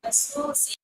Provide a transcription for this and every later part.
အဆိစံး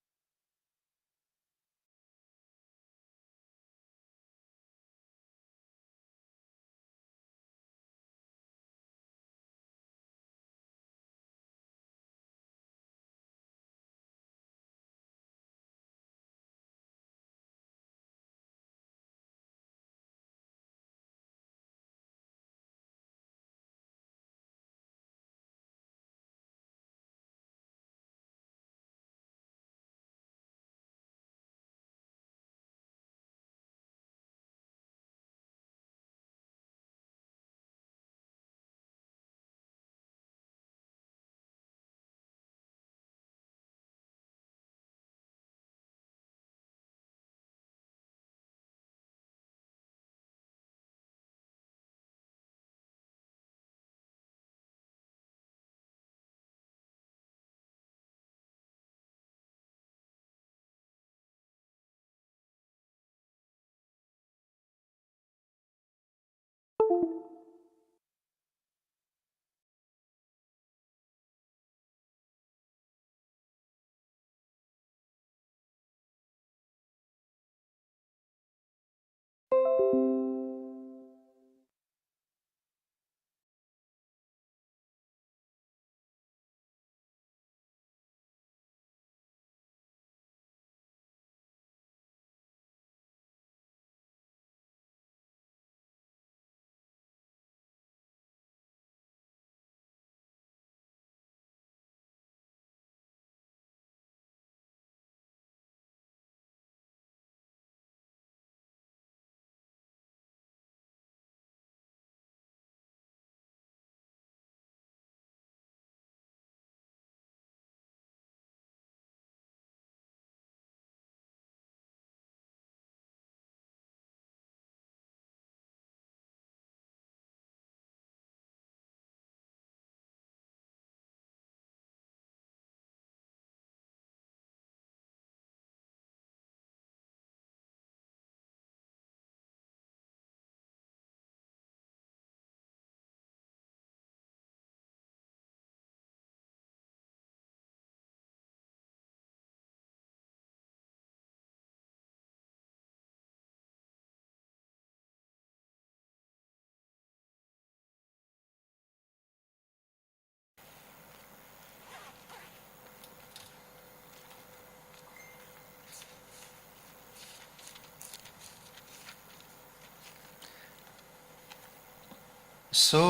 ဆိ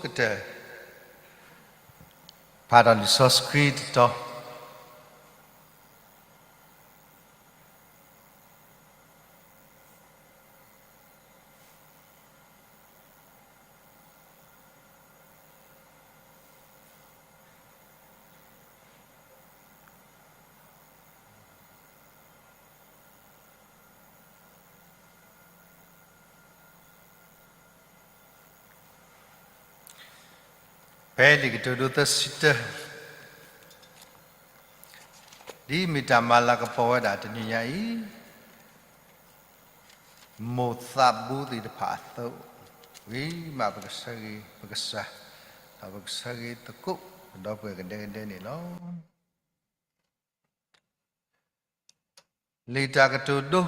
ကတၢၢ် ဖးဒီးလံာ်စီဆှံတတီၤ. ဖဲလံာ်ကတိၤဒိသၢဆံတၢ, ဒ်မ့ၢ်တၢ်မၤလၤကပီၤဝဲဒၣ်တနံၤညါအံၤ, မိၢ်သးဘိသ့ၣ်တဖၣ်အသိး, ဝံၤမးပကဆၢဂ့ၤပကစၢ်, ဒီးပကဆၢဂ့ၤသကိး ပဒီပုၢ်ဝဲၢ်ကဒဲကဒဲန့ၣ်လီၤ. လံာ်တၢ်ကတိၤဒိ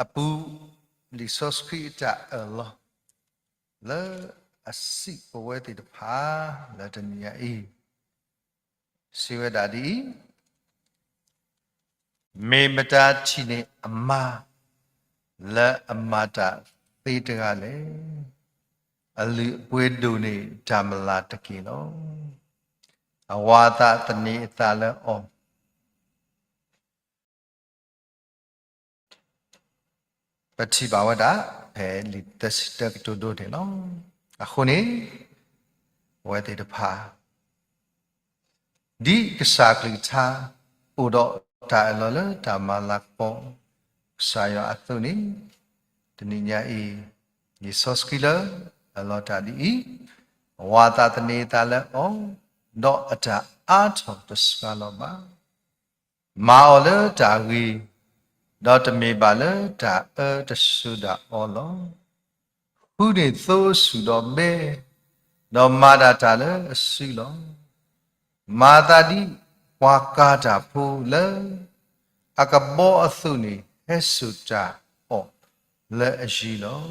အပူၤ, လံာ်စီဆှံအတၢ်အၢၣ်လီၤ လၢအစံးပဝဲသ့ၣ်တဖၣ် လၢတနံၤညါအံၤ, စံးဝဲဒၣ်ဒ်အံၤ, မ့ၢ်မတၤထံၣ်န့ၢ်အမါ လၢအမၤတၢ်သ့တဂၤလဲၣ်. အလုၢ်အပှ့ၤဒိၣ်န့ၢ်တၢ်မလၤတက့ၢ်လီၤ. အဝၤအသးသန့ၤအသးလၢအီၤ ပထံၣ်ဘၣ်ဝဲဒၣ် ဖဲလံာ်သၢဆံတၢကတိၤဒိန့ၣ်လီၤ. အဃိန့ၣ် အဝဲသ့ၣ်တဖၣ် ဒ်ကစၢ်အကလုၢ်ကထါ အိၣ်ဒီးတၢ်အၢၣ်လီၤလၢတၢ်မၤလၤကပီၤ ကစၢ်ယွၤအသိးန့ၣ်, တနံၤညါအံၤ လံာ်စီဆှံလၢအလီၤတၢ်ဒ်အံၤ, အဝၤအသးသန့ၤအသးလၢအီၤ, ဒီးအတၢ်အါထီၣ်တစှၤလီၤဘၣ်. မၤအီၤလၢတၢ်ဂ့ၤ, ဒီးတမ့ၢ်ဘၣ်လၢတၢ်အၢတစိၤဒၣ်အီၤလီၤ. ဃုန့ၢ်သိအဆူၣ်ဒီးဘဲ, ဒီးမၤဒၣ်တၢ်လၢအစုလီၤ. မၤသးဒ်ပှၤကၤတၢ်ဖိလၢအကဘီအသိးန့ၣ် ဟဲစိာ်တၢ်အီၣ်လၢအယံၤလီၤ.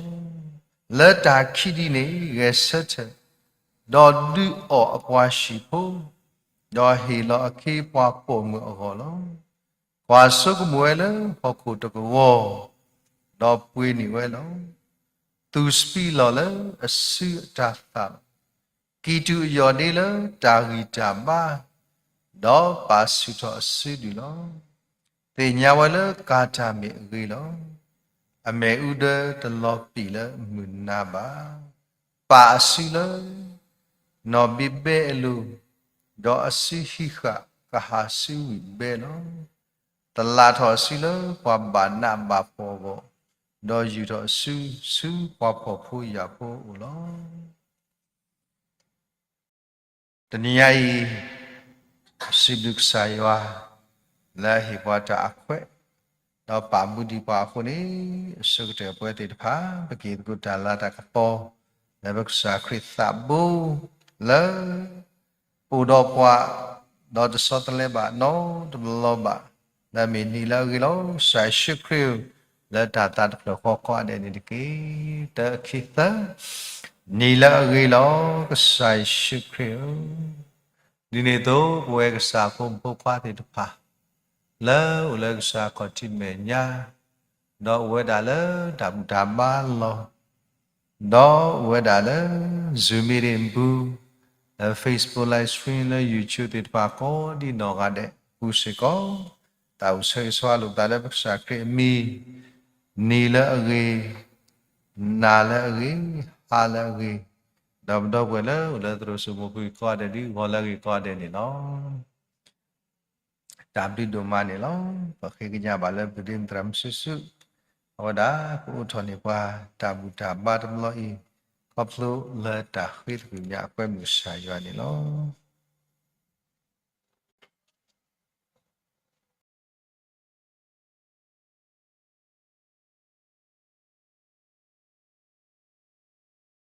လၢတၢ်ခံဒ်န့ၣ် ဂဲၤဆၢထၢၣ်, ဒီးဒုးအီၣ်အပှၤဟံၣ်ဖိ, ဒီးဟ့ၣ်လီၤအခ့အပှၤပိာ်မုၣ်အဂီၢ်လီၤ. ကွၢ်ဆိကမိၣ်ဝဲလၢဟီၣ်ခိၣ်တကဝီၤ, ဒီးပှ့ၤန့ၢ်ဝဲလီၤ. သူၣ်စပံးလီၢ်လၢအစုအတၤသၣ်လီၤ. ကံၢ်တူာ်အယီၢ်ဒ့လၢတၢ်ဂံၢ်တၢ်ဘါ, ဒီးပာ်ဆူၣ်ထီၣ်အစုဒုၣ်လီၤ. သ့ၣ်ညါဝဲလၢကၤတၢ်မ့ၢ်အဂ့ၤလီၤ. အမဲာ်အူဒၢတလီၤပံာ်လၢမုၢ်နၤဘၣ်. ပာ်အစုလၢ နီၢ်ဘ့းဘဲအလိၤ, ဒီးအစုဟံးဃာ်ကဟၣ်စုဝံၣ်ဘဲလီၤ. သလၣ်ထီၣ်အစုလၢပှၤဘၣ်နးဘၣ်ဖှီၣ်အဂီၢ်, ဒီးယူာ်ထီၣ်အစုဆူပှၤဖှီၣ်ဖိယာ်ဖိအအိၣ်လီၤ. တနံၤညါအံၤ စံးဘျုးကစၢ်ယွၤ လၢအဟ့ၣ်ပှၤတၢ်အခွဲး, ဒီးပာ်မူဒံးပှၤအဃိန့ၣ်, အဆိကတၢၢ်ပဝဲသ့ၣ်တဖၣ် ပက့ၤသကိးတၢ်လၤတၢ်ကပီၤ လၢပကစၢ်ခရံာ်သးဘိ လၢ အိၣ်ဒီးပှၤ, ဒီးတဆီတလဲဘၣ်နီတဘျီဘၣ်, လၢအမ့ၢ်နံၤလၢအဂ့ၤလီၤ. ကစၢ်ယ့ၣ်ၡူးခရံာ်ဧၢ, လၢတၢ်သးတဖျၢၣ်ဃီကိးဂၤဒဲးန့ၣ်တက့ၢ်. တၢခံသၢ, နံၤလၢအဂ့ၤလီၤ. ကစၢ်ယ့ၣ်ၡူးခရံာ်ဧၢ, ဒ်န့ၣ်အသိး ပဝဲကစၢ်ဖိမုၣ်ဖိခွါသ့ၣ်တဖၣ် လၢအိၣ်လၢကစၢ်ခီၣ်ထံးမဲာ်ညါ, ဒီးအိၣ်ဝဲဒၣ်လၢတၢ်ဘူၣ်တၢ်ဘါလီၢ်, ဒီးအိၣ်ဝဲဒၣ်လၢ Zoom meeting ပူၤ, လၢ Facebook live stream လၢ YouTube သ့ၣ်တဖၣ်ကိးဒံနီၢ်ဂၤဒဲးအပူၤစ့ၢ်ကီး, သးအိၣ်ဆၢဂ့ၤဆၢဝါလိာ်ပသးလၢပကစၢ်ခရံာ်အမံၤ, နံၤလၢအဂ့ၤ, နၤလၢအဂ့ၤ, ဟါလၢအဂ့ၤ, ဒီးပဒီပုၢ်ဝဲၢ်လၢအိၣ်လၢသရိာ်စိမိၤပူၤကိးဂၤဒဲးဒ်အဂီၢ်လၢအဂ့ၤကိးဂၤဒဲးန့ၣ်လီၤ. တၢ်ဘျုးဒိၣ်မးန့ၣ်လီၤ. ပဃ့ကညးဘၣ်လၢပဒ့မုၣ်သရၣ်မုၣ်စုစု, အဝဲဒၣ်ကအိးထီၣ်န့ၢ်ပှၤတၢ်ဘူၣ်တၢ်ဘါတဘျီအံၤ, ခီဖျိလၢတၢ်ဃ့သကွံာ်ညါအကွဲမုာ်ကစၢ်ယွၤန့ၣ်လီၤ.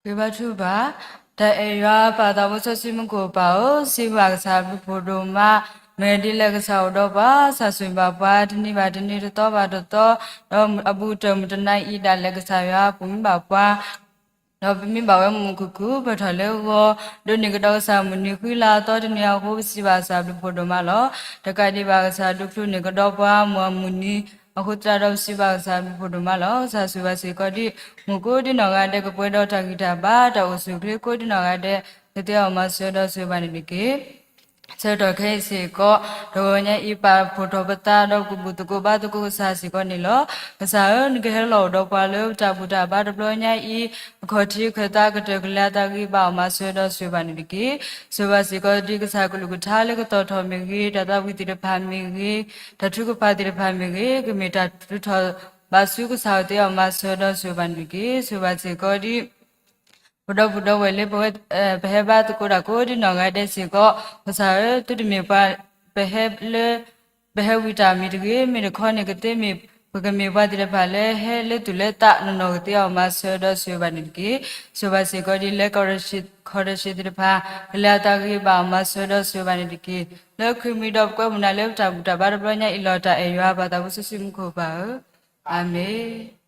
ဂ့ၤဘါထုကဖၣ်, တၢ်အဲၣ်ယွၤပၢ်သးဘိစီဆှံမူခိၣ်ပၢ်ဧၢ, စံးဘျုးကစၢ်ဘျုးဖှိၣ်ဒိၣ်မး, မ့ၢ်ဒ်လဲၣ်ကစၢ်အိၣ်ဒီးပှၤ, စၢ်ဆိၣ်ဂ့ၤဘၣ်ပှၤ, တနံၤဘၣ်တနံၤ, တသီဘၣ်တသီ, ဒီးအဘူးကတၢၢ်မုၢ်တနံၤအံၤဒၣ်လဲာ် ကစၢ်ယွၤပာ်မူဘၣ်ပှၤ ဒီးပမ့ၢ်ဘၣ်ဝဲမုာ်မုာ်ခုၣ်ခုၣ် ပထီၣ်လၢဂီၤ, ဒိးန့ၢ်ကဒီးကစၢ်မုၢ်နံၤဃုလါအသီတနံၤအဃိ ပစံးဘျုးကစၢ်ဘျုးဖှိၣ်ဒိၣ်မးလီၤ. တကးဒံးဘၣ် ကစၢ်ဒုးချိၣ်န့ၢ်ကဒီးပှၤ မုၢ်မုၢ်နံၤအဃိသတးဒီး ပစံးဘျုးကစၢ်ဘျုးဖှိၣ်ဒိၣ်မးလီၤ. ကစၢ်ဆိၣ်ဂ့ၤဘၣ်စ့ၢ်ကီးဒ် မုၢ်ကိးဒ်နီၢ်ဂၤဒဲး ကပှဲၤဒီးတၢ်ဂံၢ်တၢ်ဘါ တၢ်အိၣ်ဆူၣ်အိၣ်ချ့ကိးဒ်နီၢ်ဂၤဒဲး ကသ့အီၣ်မၤစၢၤဒီးဆိၣ်ဂ့ၤဘၣ်န့ၣ်တက့ၢ်. ဆၢကတီၢ်ခဲအံၤစ့ၢ်ကီး တဂီၤညါအံၤ ပာ်ဖှိၣ်ထီၣ်ပသးဒီးကဘူၣ်သကိးဘါသကိးကစၢ်စ့ၢ်ကီးန့ၣ်လီၤ. ကစၢ်ဧၢ, နကဟဲလီၤအိၣ်ဒီးပှၤလၢပတၢ်ဘူၣ်တၢ်ဘါတဘျီညါအံၤ, အခီၣ်ထံးခၢၣ်သးကတၢၢ်ကလဲၤအသးဂ့ၤ ဘၣ်အီၣ်မၤစၢၤဒီးဆိၣ်ဂ့ၤဘၣ်န့ၣ်တက့ၢ်. ဆိၣ်ဂ့ၤဘၣ်စ့ၢ်ကီးဒ်ကစၢ်ကလုၢ်ကထါလၢကသီၣ်ထီၣ်မ့ၢ်ဂ့ၤ, တၢ်သးဝံၣ်သ့ၣ်တဖၣ်မ့ၢ်ဂ့ၤ, တၢ်ထုကဖၣ်သ့ၣ်တဖၣ်မ့ၢ်ဂ့ၤ, ကမ့ၢ်တၢ်ထုးထီၣ်ဘၣ်ဆူကစၢ်အသ့အီၣ်မၤစၢၤဒီးဆိၣ်ဂ့ၤဘၣ်န့ၣ်တက့ၢ်. ဆိၣ်ဂ့ၤဘၣ်စ့ၢ်ကီးဒ် ပဒီပုၢ်ဝဲၢ်လၢ ပဟဲဘါသကိးတၢ်ကိးဒ်နီၢ်ဂၤဒဲးစ့ၢ်ကီး, ကစၢ်ဧၢ, သုတမ့ၢ်ပှၤ ပဟဲလၢ ပဟဲဝံတၢ်မံၤတဂ့ၤ, မ့ၢ်တခီန့ၣ်ကသ့မ့ၢ် ပကမ့ၢ်ပှၤသ့ၣ်တဖၣ်လၢဟဲလၢသူၣ်လၢသးနီၢ်နီၢ် ကသ့အီၣ်မၤစၢၤဒီးဆိၣ်ဂ့ၤဘၣ်န့ၣ်တက့ၢ်. ဆိၣ်ဂ့ၤဘၣ်စ့ၢ်ကီးဒ်လဲၣ် ခီၣ်တၢ်ဆံးသ့ၣ်တဖၣ် ကလဲၤအသးဂ့ၤ ဘၣ်အီၣ်မၤစၢၤဒီးဆိၣ်ဂ့ၤဘၣ်န့ၣ်တက့ၢ်. လၢခရံာ်မံၤဒီးပကွဲမုာ်နၤလၢပတၢ်ဘူၣ်တၢ်ဘါတဘျီညါအံၤလီၤ. တၢ်အဲၣ်ယွၤပၢ်သးဘိစီဆှံမူခိၣ်ပၢ်ဧၢ, အၤမ့ၣ်.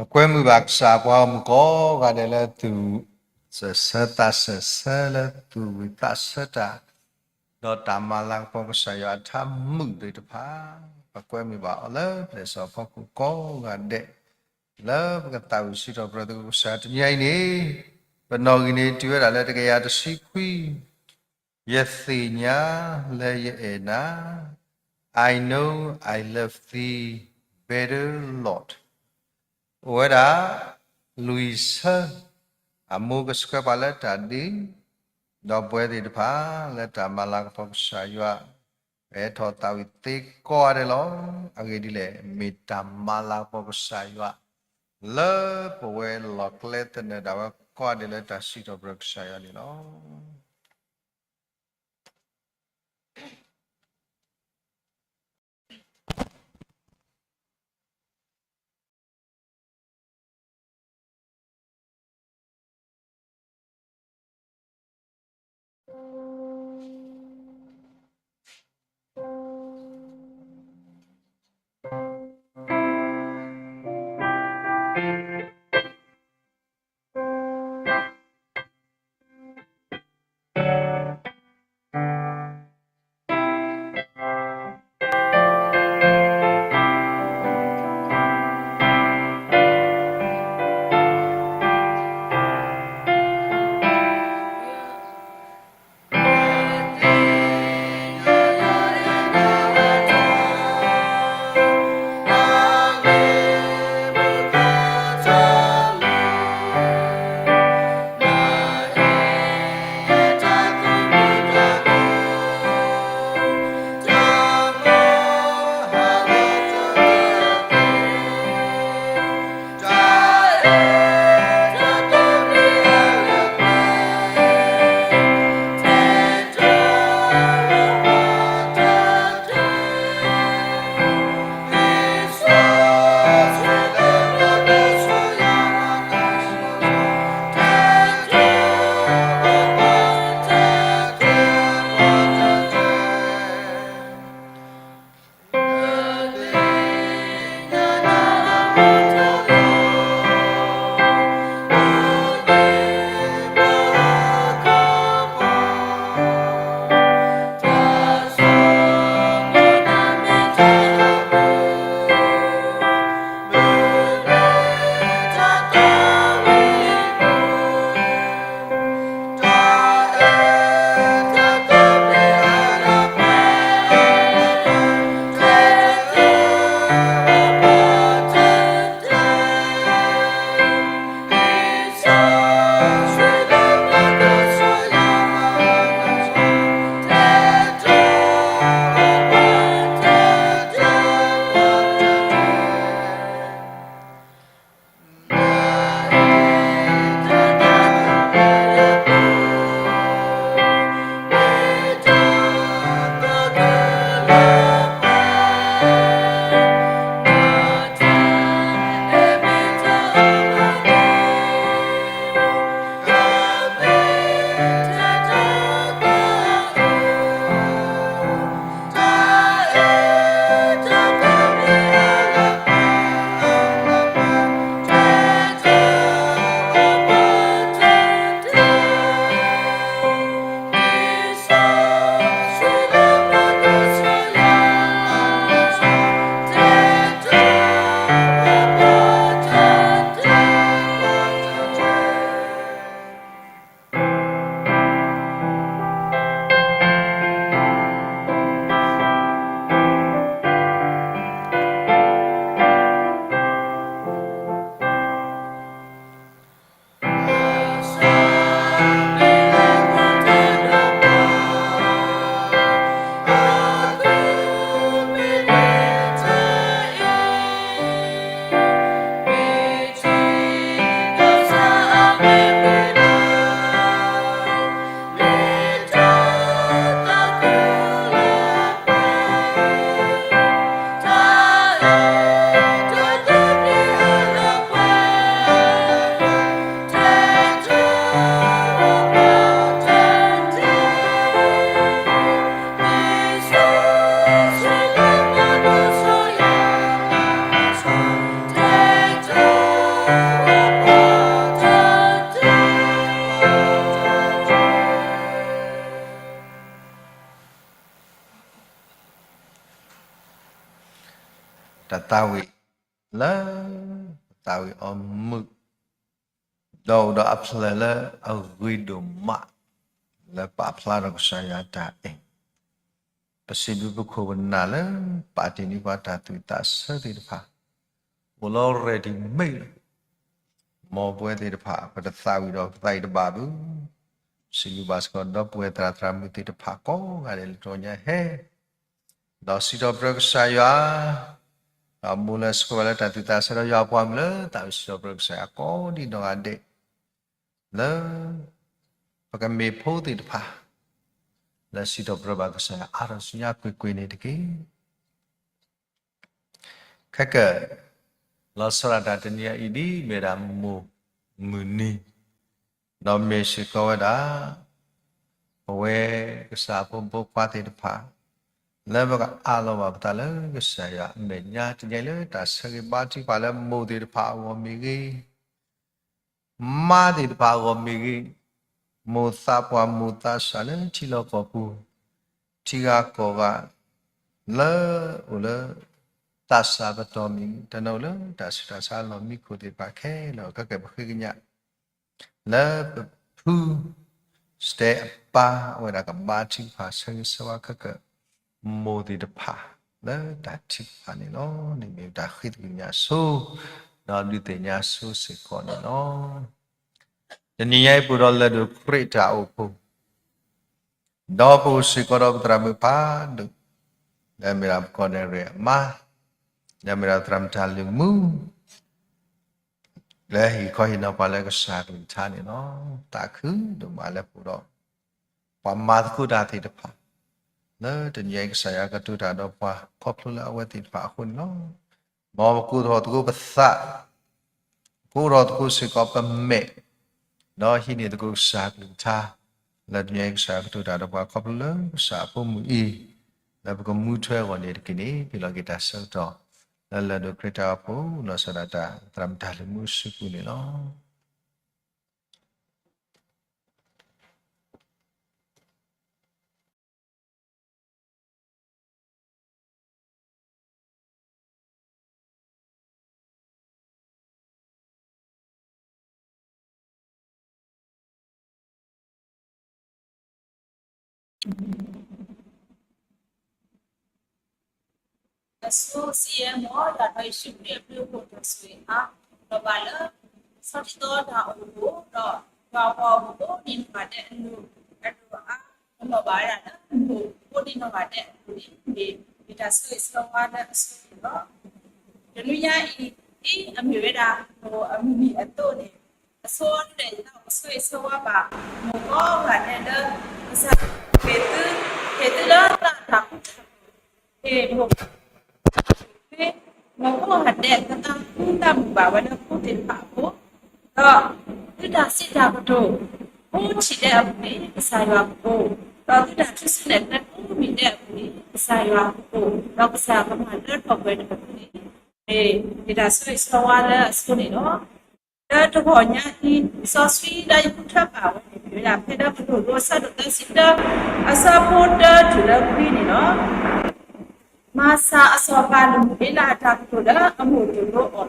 ပကွဲမုာ်ဘၣ်ကစၢ်ပှၤဂီၢ်မုၢ်ကိးဂၤဒဲးလၢသူၣ်စၢၢ်ဆၢသးစၢၢ်ဆၢလၢသူၣ်ဝံၣ်သးဆၢတၢ်, ဒီးတၢ်မၤလၤကပီၤကစၢ်ယွၤအထါမုာ်သ့ၣ်တဖၣ်, ပကွဲမုာ်ဘၣ်အီၤလၢပျဲၢ်စီၤအဖီခိၣ်ကိးဂၤဒဲး, လၢပကသးဝံၣ်စံးထီၣ်ပတြၢၤသကိးကစၢ်တနံၤအံၤန့ၣ်, ပနီၢ်ဂံၢ်န့ၣ်တုၤဝဲဒၣ်လၢတကယၤတဆံခွံ ယသ့ၣ်ညါလၢယအဲၣ်နၤ, I know I love thee better, Lord. အိၣ်ဝဲဒၣ် လွံၢ်ဆၢ, အမိၢ်ကဆှၢပှၤလၢတၢ်ဒ့, ဒီးပဝဲသ့ၣ်တဖၣ် လၢတၢ်မၤလၤကပီၤကစၢ်ယွၤ, ပဟဲထီၣ်သးဝံၣ်သ့ကိးဂၤဒဲးလီၤ. အဂ့ၢ်ဒ်လဲၣ်, မ့ၢ်တၢ်မၤလၤကပီၤကစၢ်ယွၤ လၢပဝဲလီၢ်ကျဲသနၢၣ်ဒၣ်ဝဲကိးဂၤဒဲးလၢတၢ်စံးထီၣ်ပတြၢၤကစၢ်ယွၤန့ၣ်လီၤ. တၢ်သးဝံၣ်လၢ ပသးဝံၣ်အီၤမုာ် ဒီးအိၣ်ဒီးအဖျၢၣ်လၢအဂ့ၤဒိၣ်မး လၢပာ်ဖျါထီၣ်ကစၢ်ယွၤတၢ်အဲၣ်, ပစံးဘျုးပခိၣ်ပနၢ်လၢ ပာ်တ့ၢ်န့ၢ်ပှၤတၢ်သူၣ်ဝံၣ်သးဆၢသ့ၣ်တဖၣ် အိၣ်လီၤ ready made လီၤ. မ်ပဝဲသ့ၣ်တဖၣ် ပတသးဝံၣ်ဒီးပသးဝံၣ်တဘၣ်ဘၣ်. စံးဘျုးဘၣ်စ့ၢ်ကီးဒီပုၢ်ဝဲၢ်သရၣ်သရၣ်မုၣ်သ့ၣ်တဖၣ်ကိးဂၤဒဲးလၢတဂီၤညါဟဲ ဒီးစံးထီၣ်ပတြၢၤကစၢ်ယွၤ, ဒီးမိၢ်လၢဆှၢဝဲလၢတၢ်သူၣ်ဝံၣ်သးဆၢဒီးယွၤပှၤမုၣ်လၢသးဝံၣ်စံးထီၣ်ပတြၢၤကစၢ်ယွၤကိးဒံးနီၢ်ဂၤဒဲး, လၢ ပကမ့ၢ်ဖိသ့ၣ်တဖၣ် လၢစံးထီၣ်ပတြၢၤဘၣ်ကစၢ်ယွၤအါထီၣ်ဆူညါကွ့ၢ်ကွ့ၢ်န့ၣ်တက့ၢ်. ခဲကၢၣ် လီၤဆီဒၣ်တၢ်တနံၤအံၤဒ်မ့ၢ်ဒၣ်မိၢ်မုၢ်နံၤ, ဒီးမ့ၢ်စ့ၢ်ကီးဝဲဒၣ် ပ ပဝဲကစၢ်ဖိမုၣ်ဖိခွါသ့ၣ်တဖၣ် လၢပကအးလီၤဘၣ်ပသးလၢကစၢ်ယွၤအမဲာ်ညါ တနံၤအံၤလၢတၢ်ဆၢဂ့ၤဘါထုကဖၣ်လၢမိၢ်သ့ၣ်တဖၣ်အဂီၢ်မ့ၢ်ဂ့ၤ, မါသ့ၣ်တဖၣ်အဂီၢ်မ့ၢ်ဂ့ၤ, မိၢ်သးပှၢ်မိၢ်သးစၢ်လၢထံလီၢ်ကီၢ်ပူၤ ထံဂၤကီၢ်ဂၤ လၢအိၣ်လၢသးစၢ်ပတီၢ်မ့ၢ်ဂ့ၤ, တနီၤလၢတၢ်ဆူးတၢ်ဆါလီၢ်မံခိၣ်သ့ၣ်တဖၣ်ခဲလၢာ် ခဲကဲပဃ့ကညး လၢပဖု စတဲအပၢ် အဝဲဒၣ်ကဘါထုကဖၣ်ဆၢဂ့ၤဆၢဝါခဲကဲ မိၢ်သ့ၣ်တဖၣ် လၢတၢ်ထုကဖၣ်န့ၣ်လီၤ. န့ၣ်မ့ၢ်တၢ်ဃ့သကွံာ်ညါဆိ ဒီးဒုးသ့ၣ်ညါဆိစ့ၢ်ကီးန့ၣ်လီၤ. တနံၤညါအံၤပအိၣ်ဒီးလၢၢ်ဒိၣ်ခရံာ်တၢ်အိၣ်ဖှိၣ် ဒီးပအိၣ်စ့ၢ်ကီးဒီးပသရၣ်မုၣ်ဖးဒိၣ် လၢအမ့ၢ်ဒၣ်ပကီၢ်နဲၣ်ရွဲၣ်အမါ လၢအမ့ၢ်ဒၣ်သရၣ်မုၣ်တၢ်လုၢ်မူ လၢဟ့ၣ်ခီဟ့ၣ်နီၤပှၤလၢကစၢ်ကလုၢ်ကထါန့ၣ်လီၤ. သးခုဒိၣ်မးလၢပအိၣ်ဒီး ပှၤမၤသကိးတၢ်သ့ၣ်တဖၣ် လၢတနံၤအံၤကစၢ်ယွၤကတိၤတၢ်ဒီးပှၤခီဖျိလၢအဝဲသ့ၣ်တဖၣ်အဃိန့ၣ်လီၤ. မ်ပကိးထီၣ်သကိးပသး ကိးထီၣ်သကိးစ့ၢ်ကီးပမဲာ် ဒီးဟံးန့ၢ်သကိးကစၢ်ကလုၢ်ကထါ လၢတနံၤအံၤကစၢ်ယွၤကတိၤတၢ်ဒီးပှၤခီဖျိလၢကစၢ်အဖိမုၣ်အံၤ လၢပကမူထွဲအဂီၢ်န့ၣ်တက့ၢ်န့ၣ် ပလီၢ်က့ၤတၢ်ဆၢကတီၢ် လၢလၢၢ်ဒိၣ်ခရံာ်တၢ်အိၣ်ဖှိၣ် လီၤဆီဒၣ်တၢ်သရၣ်မုၣ်တၢ်လုၢ်မူအစုပူၤန့ၣ်လီၤ. အဆိစံးယဲၢ်မီၢ် ယွၤဒီးယ့ၣ်ၡူးခရံာ်အဘျုးအဖှိၣ်တၢ်ဆိၣ်ဂ့ၤအါ လီၤဘၣ်လၢ ဆီၣ်တံၢ်သီတၢ်အိၣ်ဖှိၣ်ဒီး ယွၤအပှၤအိၣ်ဖှိၣ်ကိးဒံနီၢ်ဂၤဒဲးအလိၤ အဒိၣ်အအါ ကလီၤဘၣ်ဝဲဒၣ်လၢ မိၢ်ကိးဒံနီၢ်ဂၤဒဲးအလိၤန့ၣ် မ့ၢ်တၢ်ဆိၣ်ဂ့ၤဆိၣ်ဝါလၢအဆိန့ၣ်လီၤ. တနွံညါအံၤ ဒ်အမ့ၢ်ဝဲဒၣ် မိၢ်အမုၢ်နံၤအသိးန့ၣ် အဆိဒၣ်အံၤ ပဆိၣ်ဂ့ၤဆိၣ်ဝါဘၣ် မိၢ်ကိးဂၤဒဲးလၢ ကစၢ်ဟ့ၣ်သု ဟ့ၣ်သုလၢတၢ် တၢ်ဃူတၢ်ဖိး ဟ့ၣ်မိၢ် မိၢ်ကိးဂၤဒဲး ကသးခုသးမုာ်ဘၣ်ဝဲလၢဖိသ့ၣ်တဖၣ်အဃိ ဒီး သုတၢ်စံးတၢ်ကတိၤ အိၣ်ထီၣ်ဒဲးအပူၤန့ၣ် ကစၢ်ယွၤကအိၣ်, ဒီးသုတၢ်ထူၣ်စုညါအိၣ်ထီၣ်ဒဲးအပူၤန့ၣ် ကစၢ်ယွၤကအိၣ်, ဒီးကစၢ်ကမၤလၢထီၣ်ပှဲၤထီၣ်အပူၤန့ၣ် မ့ၢ်တၢ်ဆိၣ်ဂ့ၤဆိၣ်ဝါလၢအဆိန့ၣ်လီၤ. လၢတဂီၤညါအံၤ စီဆှံလၢယဃုထၢဘၣ်ဝဲန့ၣ် မ့ၢ်ဝဲဒၣ်ဖဲလၢကတိၤဒိ အဆၢဒိၣ်သၢဆံတၢ အဆၢဖိတၢတုၤလၢခွံန့ၣ်လီၤ. မၤစၢ်အစီၤပၤလၢမူၤအ့လးအတၢ်ကတိၤလၢအမိၢ်တိၤဒိအီၤလီၤ.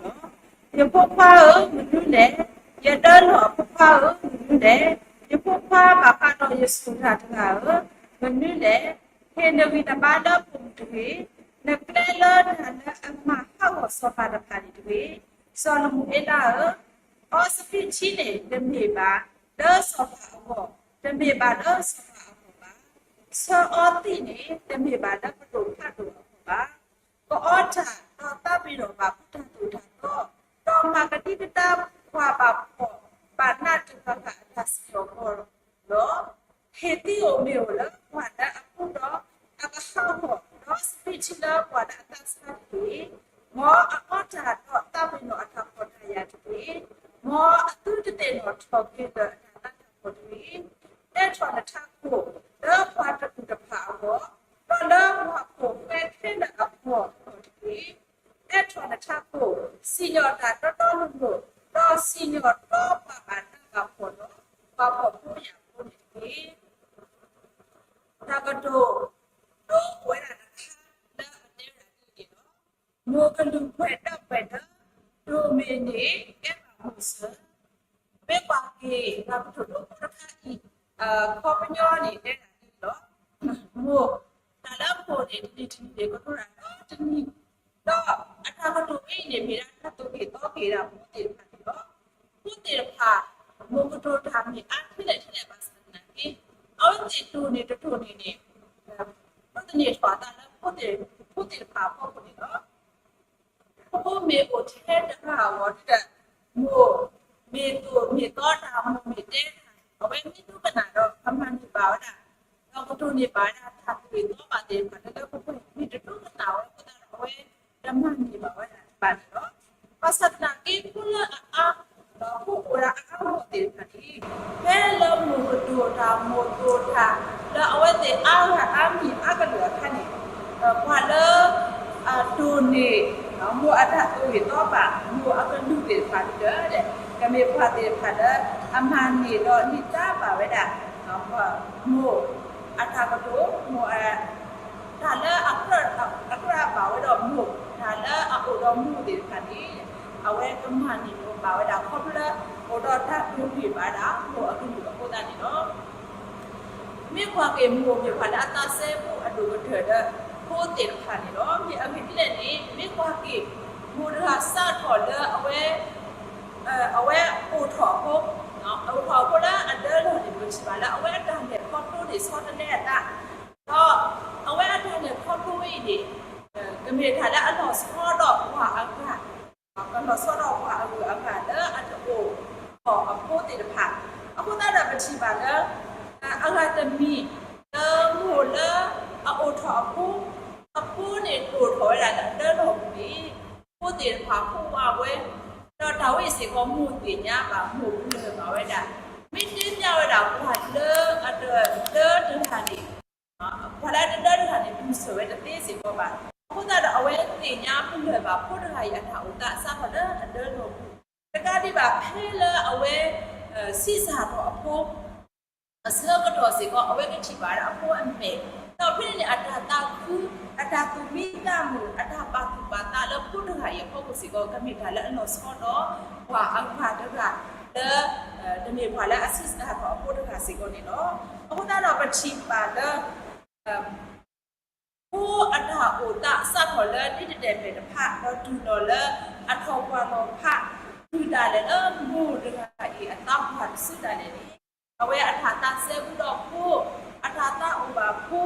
ယဖိခွါဧၢ, မနုၤလဲၣ်. ယတၢ်လီၢ်အဖိခွါဧၢ, မနုၤလဲၣ်. ယဖိခွါဘၣ်ဃးဒီးယစိာ်တၢ်တဂၤဧၢ, မနုၤလဲၣ်. ဟ့ၣ်နဂံၢ်နဘါလၢပိာ်မုၣ်တဂ့ၤ, နကျဲလၢတၢ်လၢအမၤဟးဂီၤစီၤပၤတဖၣ်န့ၣ်တဂ့ၤ. စီၤလမူၤအ့လးဧၢ, အီစပံးထံန့ၣ် တမ့ၢ်ဘၣ်လၢစီၤပၤအဂီၢ်, တမ့ၢ်ဘၣ်လၢစီၤပၤအဂီၢ်ဘၣ်. ဆၢအီသံးန့ၣ် တမ့ၢ်ဘၣ်လၢပဒိၣ်ဖးဒိၣ်အဂီၢ်ဘၣ်. ကအီတၢ်ဒီးသးပ့ၤနီၣ်ဘၣ်ပတၢ်သိၣ်တၢ်သီ, ဒီးမၤကဒံကဒါပှၤဘၣ်ဖှီၣ်ဘၣ်နးတဖၣ်အတၢ်စံၣ်ညီၣ်လီၤ. ဟ့ၣ်သံးဧိၤမ့ၢ်ဧိၤလၢပှၤလၢအဃူဒီးအကဟးဂီၤ, ဒီးစပံးထံလၢပှၤလၢအသးဆါတက့ၢ်. မ်အအီတၢ်ဒီးသးပ့ၤနီၣ်အတၢ်ဖှီၣ်တၢ်ယာ်တက့ၢ်. မ်အသုတသ့ၣ်နီၣ်ထီၣ်က့ၤလၢအတၢ်လၤတၢ်ကပီၤတဂ့ၤ. အဲၣ်ထီၣ်နထးခိၣ်လၢပှၤတကလုာ်တဖၣ်အဂီၢ်, ဒီးလၢပှၤဖိၣ်ဃဲခဲလၢာ်အဂီၢ်အဂီၢ်တက့ၢ်. အဲၣ်ထီၣ်နထးခိၣ် စံၣ်ညီၣ်တၢ်တီတီလိၤလိၤ, ဒီးစံၣ်ညီၣ်ဒီးပှၤဘၣ်နးဘၣ်ဖှီၣ်ဒီး ပှၤဖှီၣ်ဖိယာ်ဖိန့ၣ်တက့ၢ်. တၢ်ကတိၤဒိအိၣ်ဝဲဒၣ်တခါလၢအတဲဝဲဒၣ်ဒ်အံၤန့ၣ်လီၤ. မိၢ်ကလူၤပှဲၤဒီးပှဲၤဒီး ဒိၣ်မ့ၢ်န့ၣ် ကဲဘၣ်မိၢ်စၢၤ, မ့ၢ်ကွၢ်က့ၤ တၢ်ကတိၤဒိတခါအံၤ အခီပညီန့ၣ် တဲဒၣ်ဒ်အံၤလီၤ. မိၢ် တၢ်လၢမိၢ်န့ၣ် တနံၤတနံၤန့ၣ် ကတိၤတၢ်ဒီတနံၤ, ဒီးအတၢ်ကတိၤအံၤန့ၣ် မ့ၢ်ဒၣ်တၢ်သိၣ်က့ၤသီက့ၤဒၣ်ဖိသ့ၣ်တဖၣ်န့ၣ်လီၤ. ဖိသ့ၣ်တဖၣ် မိၢ်ကတိၤတၢ်မ့ၢ်အါထဲလဲၣ်ထဲလဲၣ်ဘၣ်ဆၣ်သနာ်က့ အဝဲသ့ၣ်တိၢ်န့ၢ်တတိၢ်န့ၣ်န့ၣ် ဒိးသန့ၤထီၣ်အသးလၢ ဖိသ့ၣ်တဖၣ်အဖီခိၣ်န့ၣ်လီၤ. ဖိမ့ၢ်အိၣ်ထဲတဂၤအဂီၢ်ဒီး မိၢ်မ့ၢ်သိၣ်မ့ၢ်သီတၢ် မိၢ်မ့ၢ်တဲတၢ် အဝဲမ့ၢ်ဒိကနၣ်ဒီး ကမၤန့ၢ်ဘၣ်ဝဲဒၣ် ဒီးကတိၤန့ၢ်ဘၣ်ဝဲဒၣ်တၢ်သိၣ်က့ၤသီဘၣ်သ့ၣ်တဖၣ်လၢ လၢပဖိမ့ၢ်တဒိကနၣ်ဝဲအဃိသတးဒီး အဝဲတမၤန့ၢ်ဘၣ်ဝဲဒၣ်ဘၣ်န့ၣ်လီၤ. ဘၣ်ဆၣ်သနာ်က့ ဖိလၢအအါ ဒီးဖိအိၣ်ဝဲဒၣ်အအါဂီၢ်သ့ၣ်တဖၣ်န့ၣ် ဖဲလၢမိၢ်ကတိၤတၢ် မိၢ်သိၣ်တၢ် သ့ၣ်တဖၣ်ဒီး ကမ့ၢ်ပှၤသ့ၣ်တဖၣ်လၢ အမၤန့ၢ်ဒီးန့ၢ်သါဘၣ်ဝဲဒၣ် မိၢ်အတၢ်ကတိၤ, မိၢ် တၢ်လၢအကြၢးဘၣ်ဝဲဒီးမိၢ်, တၢ်လၢအအိၣ်ဒီးမိၢ်သ့ၣ်တဖၣ်န့ၣ် အဝဲကမၤန့ၢ်ဒီးဘၣ်ဝဲဒၣ် ခီဖျိလၢ အိၣ်ဒီးတၢ်ဒိးန့ၢ်ဘၣ်ဒၣ်မိၢ်အကလုၢ်အဃိသတးန့ၣ်လီၤ. မ့ၢ်ကွၢ်က့ၤမိၢ်မ့ၢ်ပှၤလၢအသးစဲဘူးအဒိၣ်ကတၢၢ်ဒီး ဖိသ့ၣ်တဖၣ်န့ၣ်လီၤ. မ့ၢ်အဂ့ၢ်ဒ်လဲၣ်န့ၣ် မ့ၢ်ကွၢ်က့ၤ မိၢ်တဂၤစးထီၣ်လၢအဝဲ အဝဲအိၣ်ထီၣ်အဖိ, အိၣ်ထီၣ်အဖိလၢအဒၢလီၢ်န့ၣ် ပထံၣ်ဘၣ်လၢအဝဲအတၢ်လဲၤခီဖျိန့ၣ် ဆီတလဲအသး, ဒီးအဝဲအတၢ်လဲၤခီဖျိဝဲအံၤန့ၣ် ကမ့ၢ်တၢ်လၢအလီၤဆီဒီးပှၤအဂၤ ကလီၤဆီဒီးပှၤအဂုၤအဂၤလၢအတအိၣ်ထီၣ်အဖိသ့ၣ်တဖၣ်, အဃိသတးဒီးပထံၣ်ဘၣ်လၢ အဂၤတမံၤ လၢမိၢ်လၢအအိၣ်ထီၣ်အဖိ, အဖိန့ၣ်ဒိၣ်ထီၣ်ဝဲဒၣ်လၢအဒၢလီၢ်ပူၤန့ၣ် ဖိသ့ၣ်တဖၣ်ဟူးဝးဝဲ, ဒီးတၢ်ဝဲအံၤစ့ၢ်ကီးမိၢ်သ့ၣ်ညါဘၣ် မိၢ်ပလၢၢ်ဘၣ်ဝဲဒၣ်, မ့ၢ်တဲပျးဝဲဒၣ်ပှၤလၢအတဒၢတဂၤန့ၣ် ပှၤလၢအတဒၢတဂၤန့ၣ် ဒုးဆၢၣ်ဝဲတသ့စ့ၢ်ကီးဘၣ်. အဃိသတးဒီးအဝဲသ့ၣ်ညါပလၢၢ်ဘၣ်ဖိတဂၤအံၤအတၢ်အိၣ်သးစးထီၣ်လၢအဒၢလီၢ်ပူၤ, တကးဒံးဘၣ်ဖဲလၢအဝဲ ဆံးစၢ်ထီၣ်အဖိ အဆၢကတီၢ်စ့ၢ်ကီး အဝဲကထံၣ်ဘၣ်ဝဲဒၣ်အဖိအမဲာ်, ဒီးဖဲန့ၣ်န့ၣ် အတၢ်သးခု, အတၢ်သူၣ်မံသးမုာ်, အတၢ်ပာ်သူၣ်ပာ်သးလၢဖိတဂၤအံၤအဖီခိၣ်စ့ၢ်ကီး ကမ့ၢ်တၢ်လၢအလီၤဆီဒီး ပှၤအဂၤတဂၤလၢ တမ့ၢ်ပှၤလၢအဆံးစၢ်ထီၣ်အဖိတဂၤစ့ၢ်ကီးန့ၣ်လီၤ. အဃိသတးဒီးပထံၣ်ဘၣ်လၢ ဖိအတၢ်အိၣ်သးစးထီၣ်လၢဒ်တတဲာ်မဲာ်တဖၣ် ဒီးတုၤလီၤလၢအထီၣ်ပှၢ်လီၤဖး တုၤဒၣ်လဲာ်လၢမိၢ်တဂၤအံၤအသးပှၢ်တစုဒၣ်လဲာ်န့ၣ် အဝဲအတၢ်သးစဲဘူးဒီးဖိ, အတၢ်သးအိၣ်ဘၣ်ဖိ,